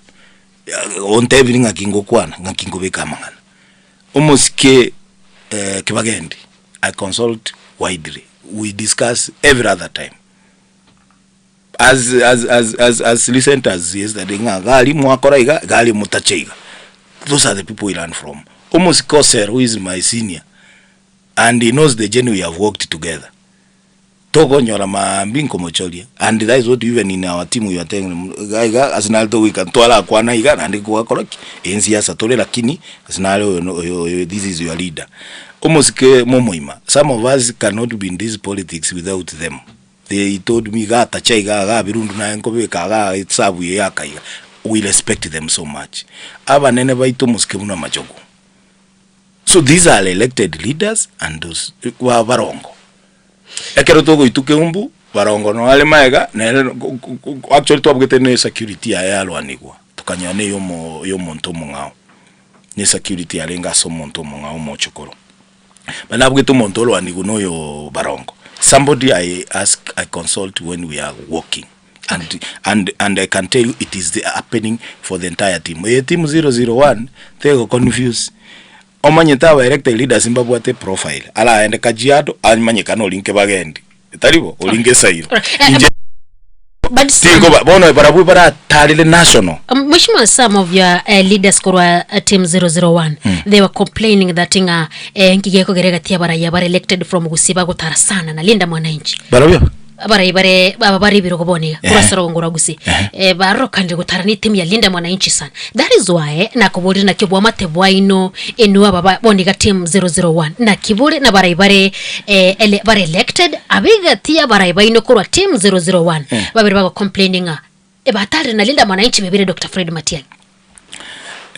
ontebirie ng'aki ngokwana, ng'aki nkobeka amang'ana. Omosike Kibagendi, I consult widely, we discuss every other time. As as as as as recent as yesterday ng'a gari mwakora iga, gari motache iga. Those are the people we learn from. Omosike Osero who is my senior, and he knows the journey we have walked together tokonyora maambia nkomochoria and that is what even in our team we are telling them iga iga ase nare togoika ntwarakwana iga naende gwakora ki ensiasa tore lakini ase nare oyo no oyo oyo this is your leader omosike momoima some of us cannot be in this politics without them they told me iga tacha iga iga birundu naye nkobeka iga esabu eye akaiga we respect them so much abanene baito omosike buna machogu. So these are elected leaders and those ba barongo. Ekero togoitwa keumbu, barongo no are maega, nere actually twabugete ne security yaye yarwanigwa, tokanyora na eyomo eyomonto omong'ao. Ne security yarenge ase omonto omong'ao omochokoro. But nabugete omonto orwanigwe na oyo barongo. Somebody I ask, I consult when we are walking. And, and, and I can tell you it is the happening for the entire team. Eye team 001 tego confuse. Omanyete aba elected leaders mbabwate profile. Araende Kajiado amanyekane orinke bagendi. Tari bo orinke Sairo. Inche But some, tinkoba bono barabwo baratarire national. Mheshimiwa, some of your leaders korwa team 001 they were complaining that ng'a eh, nkigekogera egati abaraiya bare elected from Gusii bagotara sana na Linda Mwananchi. Barabwo Abarai bare aba bare ebirogo bono iga korwa Ehe. ase orogongo rwa Gusii Ehe. eh, barokanire gotara na etimu ya Linda Mwananchi sana that is why nakoborire naki obwamate bwaino inwe aba ba- bono iga team 001 naki bore na abarai bare eh, ele, bare elected abe egati ya abarai baino korwa team 001 Eh. babere bago complaining ng'a ebatarire na Linda Mwananchi bebire Dr. Fred Matiang'i.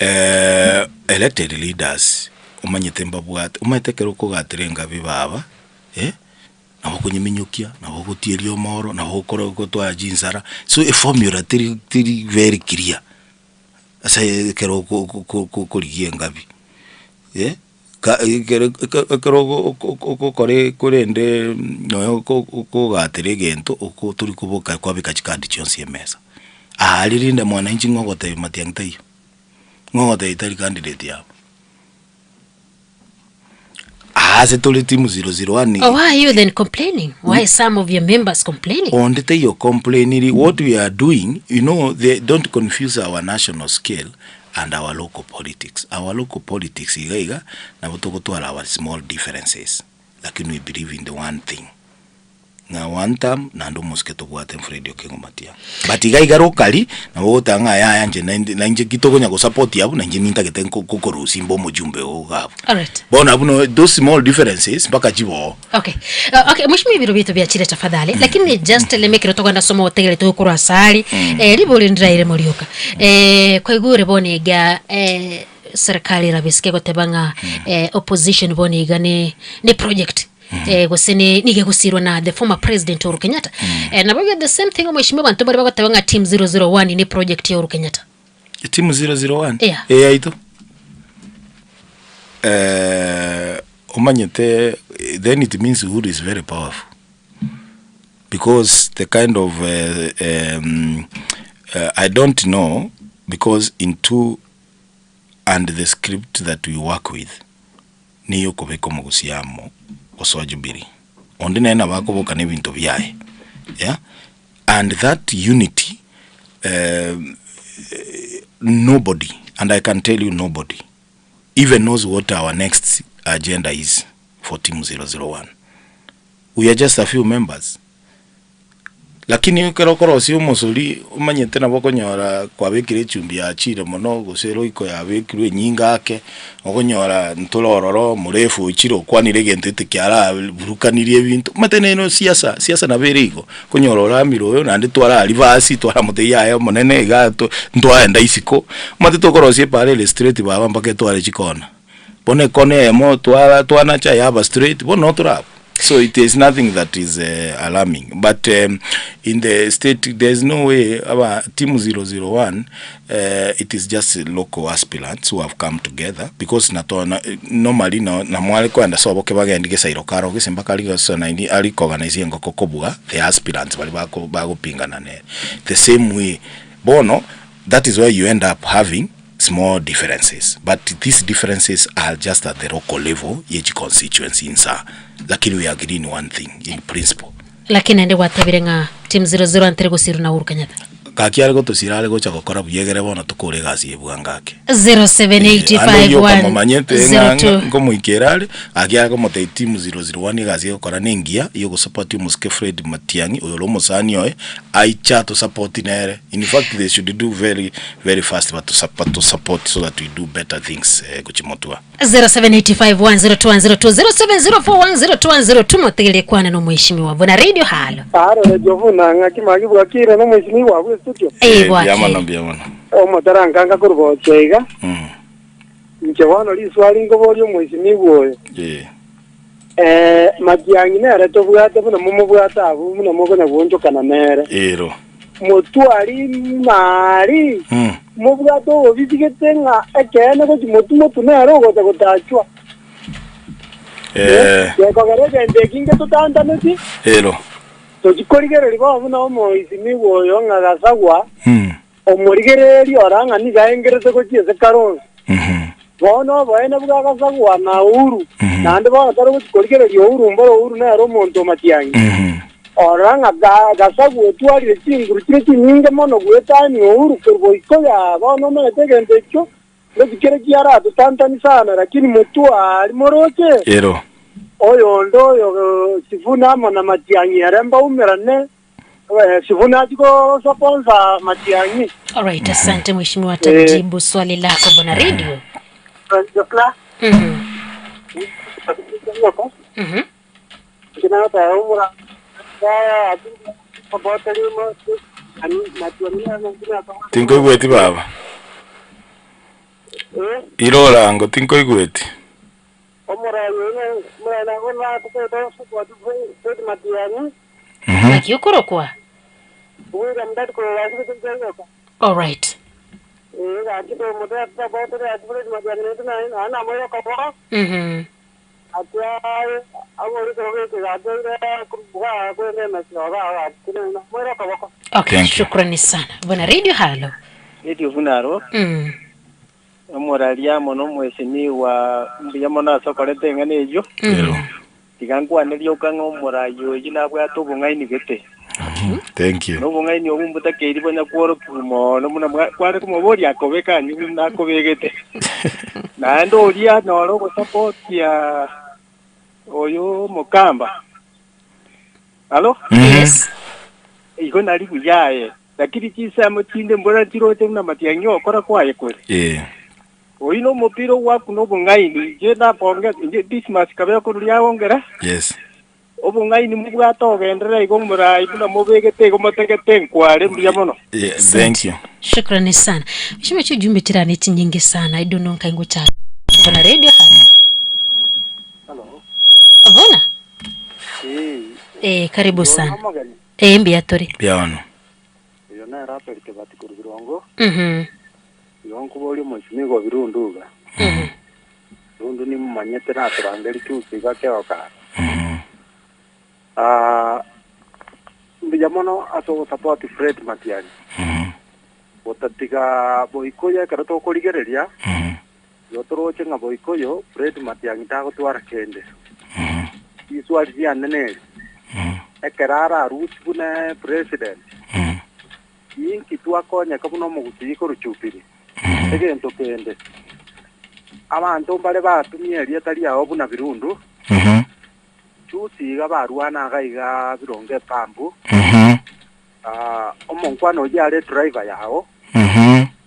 Eh, elected leaders omanyete mbabwate omanyete ekero okogatera engabi baba eh, Nabo okonyeminyokia, nabo ogotieria omoro, nabo okora ogotwara chinsara, so eformula teri teri very clear ase ekero oko oko oko okorigia engabi eh, ka ekero eke ekero ogo oko okokora korende nonya oko okogatera egento oko tori koboka kwabeka chikadi chionsi emesa. Aria rende mwananchi ng'a ogotebia matiang'i taiyo, ng'a ogotebia tari candidate yabo. Aase tore team 001 Oh, why are you then complaining? Why some of your members complaining? Onde taiyo complainiri what we are doing you know they don't confuse our national scale and our local politics. Our local politics iga iga nabo togotwara our small differences lakini we believe in the one thing ng'a one term naende omosike tobwate Fred Okengo Matiang'i. But iga iga locally nabo ogoteba ng'a yaya inche naende nainche ki tokonya gosupport abwo nainche nintagete nko kokorusia mbe omojumbe oo iga abwo. Alright. Bono abwo no those small differences mpaka chibe oo. Okay. Okay, mheshimiwa ebiro biaito biachire tafadhali lakini just leme ekero togenda soma otegerete tokorwa ase are eh, ribori ndiraire morioka eh, kwaigure bono iga eh, serikali erabisike goteba ng'a eh, opposition bono iga ne, ne project eh, gose ne niga egosirwa na the former president Uhuru Kenyatta eh, nabo iga the same thing omweshimiwa abanto mbare bagoteba ng'a team 001 ne project ya Uhuru Kenyatta Team 001 Yeah. eyaito eh, omanyete then it means Uhuru is very powerful because the kind of um, I don't know because in two and the script that we work with niyo okobeka omogusia amo gosoa Jubilee onde nere nabo akoboka na ebinto biaye yeah and that unity um, nobody and I can tell you nobody even knows what our next agenda is for team 001 we are just a few members lakini ekero okorosia omosori omanyete nabo okonyora kwabekire echumbi yachire mono gose eroiko yabekirwe enyinga ake okonyora ntore ororo omorefu ochire okwanire egento gete kiaraburukanirie ebinto omanyete nere siasa siasa nabo ere igo. Okonyora oramire oyo naende twara reverse twaramotebia yaya omonene igaa to ntwaenda isiko, omanyete tokorosia epaara ere straight baba mpaka etware chikona. Bono ekona eyemo twara twanacha yaba straight bono noo tore abwo. So it is nothing that is alarming but in the state there is no way aba team 001 it is just local aspirants who have come together because nato normally no namware koenda sobo kebagendi gesairo karo gese mpaka ari gosonaini ari koorganize engoko kobua the aspirants baria bako bagopingana nere the same way bono that is why you end up having small differences but these differences are just at the local level ye chiconstituency insa lakini we agree in one thing in principle. Lakini naende gwatebire ng'a team 00 ntere gosirwa na Uhuru Kenyatta. Gaki are gotosira are gocha gokora buya egere bono tokore egasi eye bwango ake. 0785 Ande oyio okamomanyete ng'a 102. nkomoikera are, gaki are komotebia team 001 egasi egokora nengiya yogosupport omosike Fred Matiang'i oyo ore omosani oye, aiche atosupport nere. In fact they should do very very fast bato support so that we do better things gochia motwe. 0785102102 0704102102 motegererie kwana nomweshimiwa buna radio halo. Arore Jovuna ng'aki magi bwakire nomweshimiwa abwo estudio. Eh, bwakire. Mbuya mono mbuya mono. Omotarankanga korwa gocha iga. Inche bono riswali nkoboria omweshimiwa oyo. Eh. Eh, Matiang'i nere tobwate buna momobwate abwo buna mokonya goonchokana nere. Ero. Motwari mari, mobwate obobisi gete ng'a ekeene gochia motwe motwe nere ogocha gotachwa. Eh. Gekogera egento eki inche totantaneti, Ero. tochi korigereria bono buna omoisimigwa oyo ng'a Gasagwa, omorigereria ora ng'a nigo aengerete gochia ase Kalonzo. Bono oboene bw'Agasagwa na Uhuru, naende bono tari gochia korigereria Uhuru mboro Uhuru nere omonto o matiang'i. Orora ng'a Gasagwa otwarire chinguru chire chinyinge mono goetania Uhuru korwa goika oyo bono omanyete egento ekio ngochia kere kiaratotantani sana lakini motwari moroche Ero. oyonde oyo Sifuna amo na Matiang'i ere mbaumerane Sifuna achie gosoponsa Matiang'i. Alright, asante mheshimiwa, atajibu swali lako bwana radio. Tinkoigweti baba. Irorango tinkoigweti. Naki okorokwa? Alright. Okay, shukrani sana. Bwana Radio halo. Radio Vunaro. Omoraria amo nomwesimiwa mbuya mono ase okoreta eng'ana eyio. Tiga nkwane rioka ng'a omorai oyio nabwate obong'aini gete. Thank you. Na obong'aini obwo mbotakeiri bonya kworokiwa mono buna mwa- kware komoboria akobeka anywe buna akobegete. Naende oria nore ogosapotia oyo omokamba. Alo? Yes. Igo nari buya aye. Lakini chinsemo chinde mbora nchiroche buna matiang'i ogokora kwaye kore. Eh. Oyio nomopira ogwakuna obong'aini, inche nakonge, inche Dismas kabe okoruria agongera. Yes. Obong'aini mobwate ogenderera igo morai buna mobegete igo motegete nkware mbuya mono. Yeah, thank you. Shukrani sana. Mheshimiwa chujumbe chirane chinyingi sana. I don't know nkaingo cha. Vuna radio hapa. Hello. Vuna? Eh. Eh, karibu sana. Omogeni. Eh, mbuya tore. Bia Oyo nere Abel Kebati korwa Birongo. Mhm. Igo nkoboria omwesimigwa Birundu iga. Birundu nimomanyete naturangeria chusi iga keokare. Ah, mbuya mono ase ogosupport Fred Matiang'i. Gotatiga Boikoyo ekero tokorigereria, igo toroche ng'a Boikoyo Fred Matiang'i tagotwara kende. Riswali riane neri, ekero ararusie buna president, Inki twakonyeka buna omogusii korwa chupiri? Egento kende, abanto mbare batumia erieta riao buna birundu, chusi iga barwana iga iga birongo epambu, Ah, omonkwana oyio are edriver yao,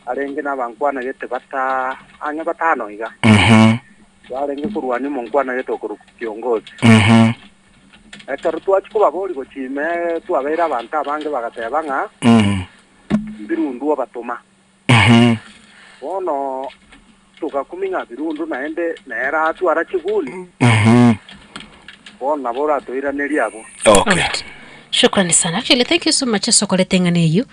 arenge nabankwana gete bata ang'e batano iga, barenge korwania omonkwana gete okorokwa kiongozi. Ekero twachia kobaboria gochia ime, twabeire abanto abange bagateba ng'a mbirundu obatoma. Bono togakumia ng'a birundu naende nere atwara chiguni, bono nabo oratoiranerie abwo. Okay. Shukrani sana. Actually, thank you so much ase okoreta eng'ana eyio.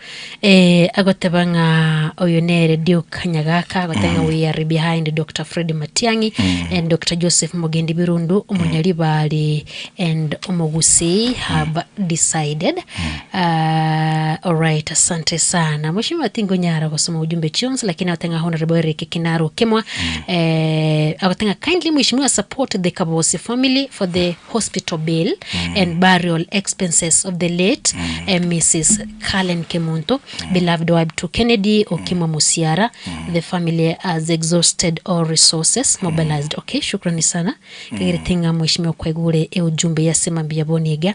Eh, agoteba ng'a oyo nere Duke Nyagaka, agoteba ng'a we are behind Dr. Fred Matiang'i and Dr. Joseph Mugendi Birundu, Omonyaribari and Omogusii have decided. Ah, alright, asante sana. Mheshimiwa tingonyara gosoma ujumbe chionsi lakini agoteba ng'a Honorable Eric Kinaro Kimwa eh, agoteba ng'a kindly Mheshimiwa support the Kabosi family for the hospital bill and burial expenses of the late eh, Mrs. Kalen Kemunto, beloved wife to Kennedy Okimo Musiara. The family has exhausted all resources mobilized. Okay, shukrani sana. Kegere tinga mheshimiwa kwaigure e ujumbe yasema mbiya boniga.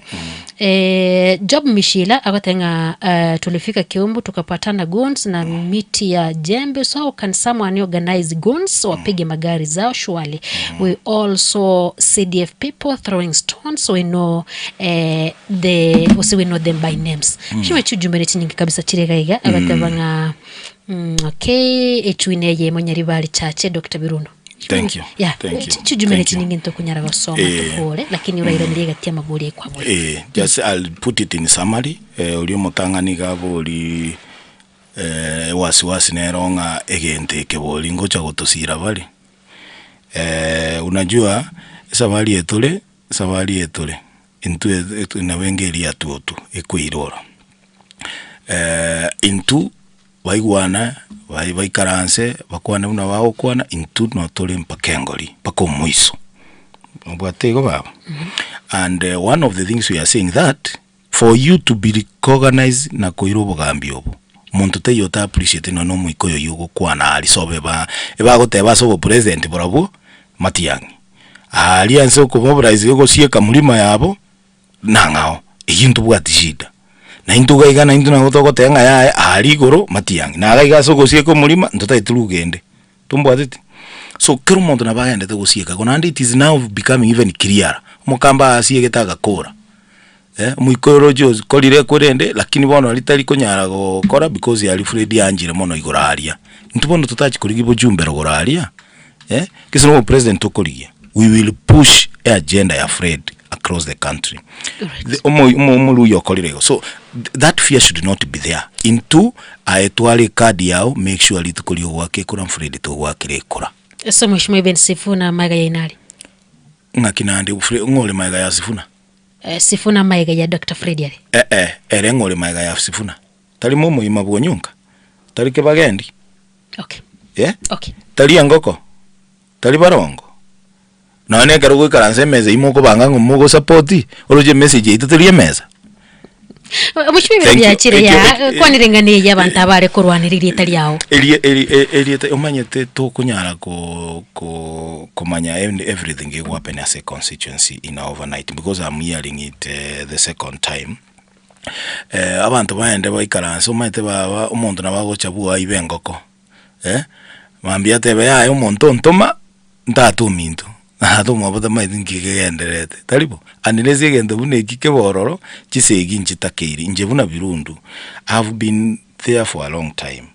Eh, Job Mishila agotenga eh, tulifika Kiumbu tukapatana goons na miti ya jembe so how can someone organize goons wapige magari zao surely we all saw CDF people throwing stones we know eh, the also we know them by names mm. shima chujumbe chinyingi kabisa chiregaiga agateba ng'a mm, okay echuine ye monyaribari chache Dr. Birundo Thank you. Yeah. Thank you. Chijumbe Thank you. chinyingi ntokunyara gosoma Eh. tukore lakini urairanirie gati amagori ekwabori Eh, just I'll put it in summary. Eh, ori omotang'ani iga abori eh, wasiwasi nero ng'a egento eke bori ngocha gotosira bare. Eh, unajua esabari etore, esabari etore intwe etwe nabo enga eria ya tuotu ekoirora. Eh, intwe baigwana bai baikaranse bakwane buna bagokwana intwe notore mpaka engori mpaka omoiso. Obwate igo baba? And one of the things we are saying that for you to be recognized na koira obogambi obo, monto taiyo ota appreciate nonya na omoika oyo oyio ogokwana aria sobe eba ebagoteba ase obopresident borobwo matiang'i. Aria nse okomobilize ogosieka mlima yabo nang'ao, eyio ntobwati shida. Na intwe iga iga naintwe nabo togoteba ng'a yaya aria igoro matiang'i, na iga iga ase ogosieka omorima ntotagete rugende, tombwateti? So kera omonto nabo agendete gosieka igo naende it is now becoming even clearer, omokamba aasiegete agakora, eh, omoika oyo oroche okorire korende lakini bono aria tari konyara gokora because aria Fred aanchire mono igoro aria. Intwe bono totachi korigia bochumbe rogoro aria, eh, gese na obopresident tokorigia, we will push e agenda ya Fred across the country. The omo omo omoluya okorire igo so that fear should not be there. Intwe aye tware ecard yao make sure rituko ria ogoaka ekura Fred togoakera ekura. Ase Mheshimiwa Eben Sifuna amaiga yaino are. Ng'aki naende Fre ng'o ore maega ya Sifuna? Eh, Sifuna amaiga ya Doctor Fred are. Eh eh, ere ng'o ore maega ya Sifuna? Tari momoima bw'onyonka? Tari kebagendi? Okay. Eh? Okay. Tari engoko? Tari barongo? Nonya na ekero goikaransa emesa eyio mokobanga ng'a mogosapoti, oroche emessage yaito teri emesa. Mheshimiwa Thank you. biachire Ekio- ya kwanireng'ania abanto abare korwanera erieta riao. Erie- eri- e- erieta omanyete tokonyara ko ko komanya and everything egohappen ase constituency in a overnight because I'm hearing it the second time. Abanto baende baikaranse omanyete baba omonto nabo agocha bwoye aibe engoko eh, mambia atebe yaya omonto ontoma ntata ominto, tata omwabo tamaeti nki kegendererete, tari bo? Unless egento buna eki kebe ororo, chisegi nchitakeire, inche buna Birundu, I have been there for a long time,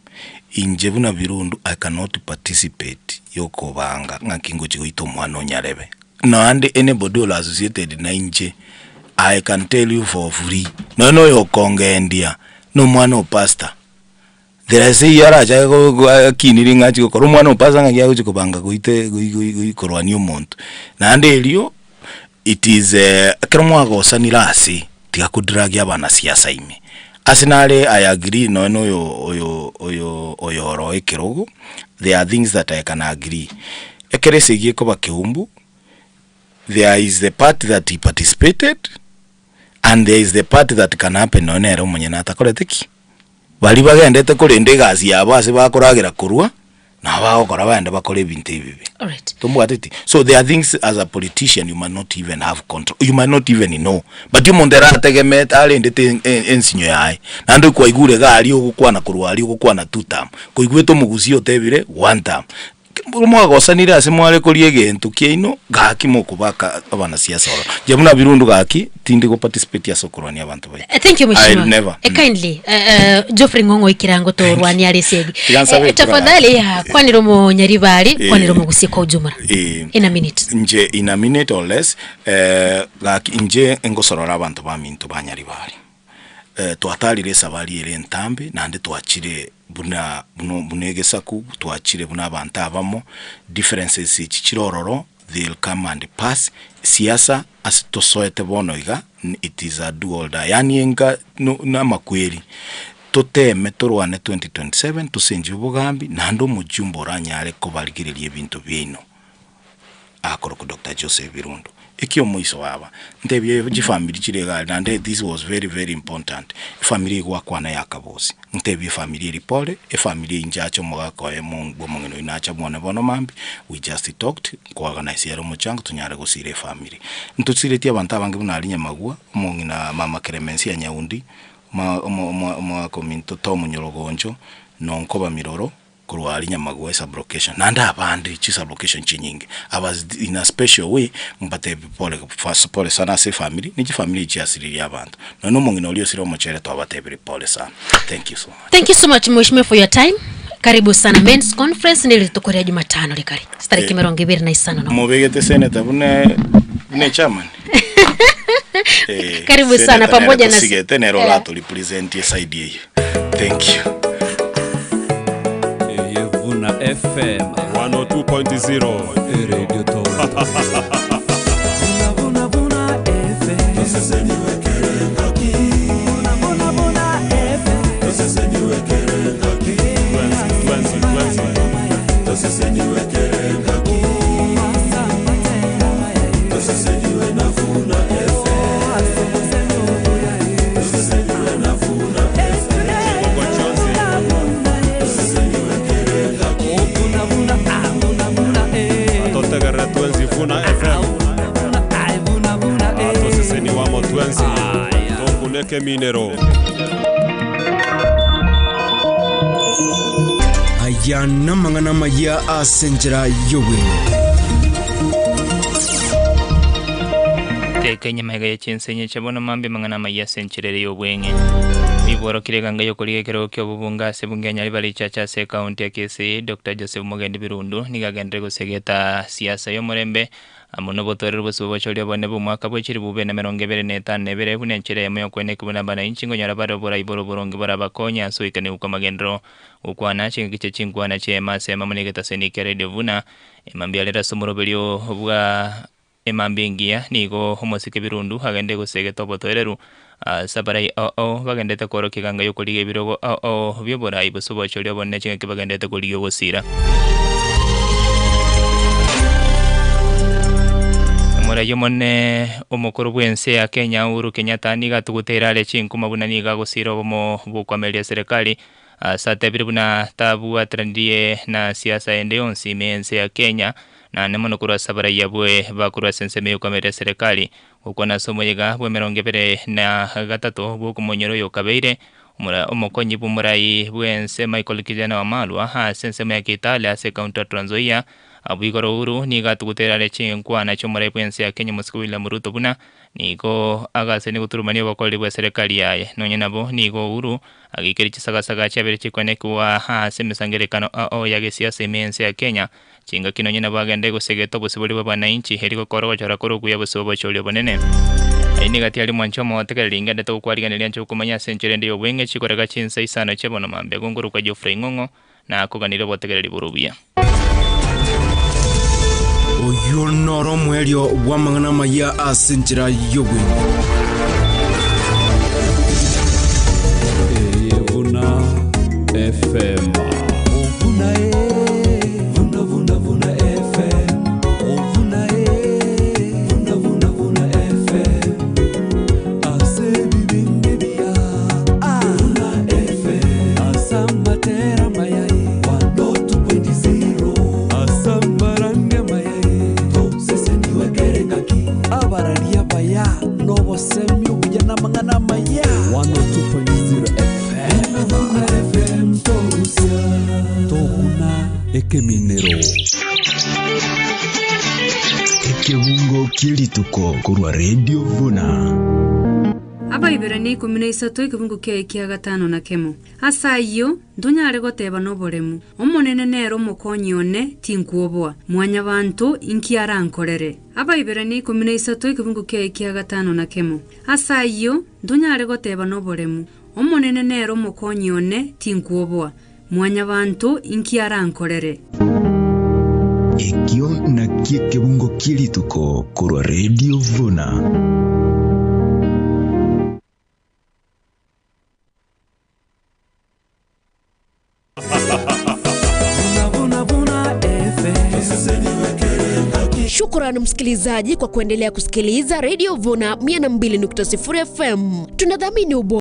inche buna Birundu I cannot participate yokobanga ng'aki ngochi goita omwana o nyarebe, naende anybody ore associated na inche, I can tell you for free, nonye na oyokongendia, na omwana o pastor. There is eyio arachake go- go akinirie ng'a achie gokora, omwana o pastor ng'aki agochia kobanga goite goi goi goi korwania omonto. Naende erio, it is ekero mwagosanire ase, tiga kodragia abanasiasa ime. Ase nare I agree nonye na oyo oyo oyo oyoro ekerogo, there are things that I can agree. Ekero esegi ekoba keumbu, there is the part that he participated, and there is the part that can happen nonye nere omonyene atakorete ki? Baria bagendete korenda egasi yabo ase bakoragera korwa, nabo bagokora bagende bakore ebinto ebibe. Alright. Tombwateti? So there are things as a politician you might not even have control, you might not even know. But omonto ere ategemete arendete en- en- ensinyo yaye, naende kwaigure iga aria ogokwana korwa aria ogokwana two term, koigwete omogusii otebire one term. Mwagosanire ase mware koria egento kiaino, gaki mokobaka abanasiasa ororo. Inche buna Birundu gaki, tindi go participate ase okorwania abanto baito. Thank you I'll mheshimiwa. never. Kindly Geoffrey Ng'ong'o oikirango torwanie are esegi. Tiga nsabe ekura Tafadhali ya kwanera omonyaribari, kwanera omogusie kwa ujumla. In a minute. Inche in a minute or less, gaki inche ngosorora abanto baminto ba Nyaribari. Twatarire esabari ere entambe, naende twachire buna buna buna egesaku, twachire buna abanto abamo, differences echi chire ororo, they'll come and pass. Siasa ase tosoete bono iga, it is a do or die, yaani enga no namakweri, toteme torwane 2027 tosenchie obogambi, naende omochumba oranyare kobarigereria ebinto biaino. Akorokwa Doctor Joseph Birundu. Eki omoiso baba, ntebie chifamiri chire iga aria, naende this was very very important, efamiri eyio gwakwana ya Kabosi, ntebie efamiri eria pole, efamiri eyio inche ache omogaka oye bwa omong'ina oyio nacha mwane bono mambia, we just talked, nkoorganize ere omochango tonyare gosira efamiri. Ntosiretie abanto abange buna aria Nyamagwa, omong'ina mama Clemencia Nyaundi, omo omo omo omogaka ominto Tom Nyorogoncho, Nonkoba Miroro, Korwa aria Nyamagwa esublocation naende abande chisublocation chinyinge I was in a special way mbatebi pole first pole sana ase efamiri ne chifamiri echi chiasiririe abanto nonya omong'ina oria osire omochere twabatebirie pole sana thank you so much. Thank you so much mheshimiwa for your time. Karibu sana Men's Conference ni rituko ria Jumatano rikari tariki emerongo ebere na isano nomo. Mobegete senator buna buna echairman Eh, Karibu sana senator nere pamoja na tosigete nere Eh. oratorepresent eside eyio thank you. Eyevuna FM 102.0 Radio Town. Atotegerere twensi Vuna FM. Atoseseniwamo twensi tokuneke minero. Aya namang'ana amayia ase enchera y'obweng'e. Teka enyama iga ye chinsenye chia bono mambia amang'ana amayia ase enchera ere y'obweng'e. Oiborokire eganga y'okorigia ekerogo ki'obobunge ase ebunge ya Nyaribari Richache ase ekaunti ya Kisii, Doctor Joseph Mogendi Birundu nigo agenderere gosegeta siasa y'omorembe amo nobotoereru bosio bobochoria obonene bw'omwaka bwe chilifu bibere na emerongo ebere na etano na ebere buna enchera eyemo y'okwenekwa buna abananchi nkonyora bare oborai bore oboronge borabakonye ase oikeniwa kw'amagenderero. Gokwana chingaki chie chinkwana chi'eema ase eema buna egetaseni kia radio buna emambia rero ase omoroberio bwa Emambia engiya nigo omosike birundu agende gosegeta obotoereru ase abarai ao ao bagendete koorokia eganga y'okorigia ebirogo ao ao bi'oborai gose obochori obonene chingaki bagendete korigia ogosira. Omorai. Omorai omonene omokoro bw'ense ya Kenya Uhuru Kenyatta nigo atuguteire are chinkuma buna nigo agosira obomo bw'okwamereria serikali ase atebire buna tabwateranirie na siasa ende yonsi ime y'ense ya Kenya naende mono korwa ase abarai abwe bakorwa ase ensemo y'okwamereria serikali gokwana ase omoyega bw'emerongo ebere na gatato bw'okomonyora oyo okabeire omokonyi bw'omorai bw'ense Michael Kijana Wamalwa ase ensemo ya Kitale ase ekaunti ya Trans Nzoia. Abwo igoro Uhuru nigo atuguteire are chinkwana chi'omorai bw'ense ya Kenya omosike William Ruto buna nigo agasenie goturumania obokoreri bw'eserekari yaye. Nonye nabo nigo Uhuru ageikerie chisagasaga chiabere chikoenekigwa ase emesangererekano ao ya gesiasa ime y'ense ya Kenya. Chingaki nonye nabo agende gosegeta obosibore bw'abananchi eri gokora ogochora kore okuya gose obochori obonene. Ayio nigo atiari mwanche omotegereri ingendete gokwarigeneria inche gokomanya ase enchera ende y'obweng'e chikoreka chinsa isano chia bono mambia gonkorokwa Geoffrey Ng'ong'o na koganire obotegereri bore obuya. Oyio noro omoerio bw'amang'ana amayia ase enchera y'obweng'e. Eye buna FM. Abararia abaya nobosemia obuya namang'ana amaya. 102.0 FM tokuna ekeminero. Ekebungo kie rituko korwa Radio Vuna. Abaibirania 13 ekebungo kiaye kia gatano na kemo. Ase ayio, ntonyare goteba noboremu, Omonene nere omokonyi one, tinkwoboa. Mwanyabanto inki arankorere? Abaibirania 13 ekebungo kiaye kia gatano na kemo. Ase ayio, ntonyare goteba noboremu, Omonene nere omokonyi one, tinkwoboa. Mwanyabanto inki arankorere? Ekio nakio ekebungo kie rituko korwa Radio Vuna. Shukrani msikilizaji kwa kuendelea kusikiliza Radio Vuna 102.0 FM. Tunadhamini ubora.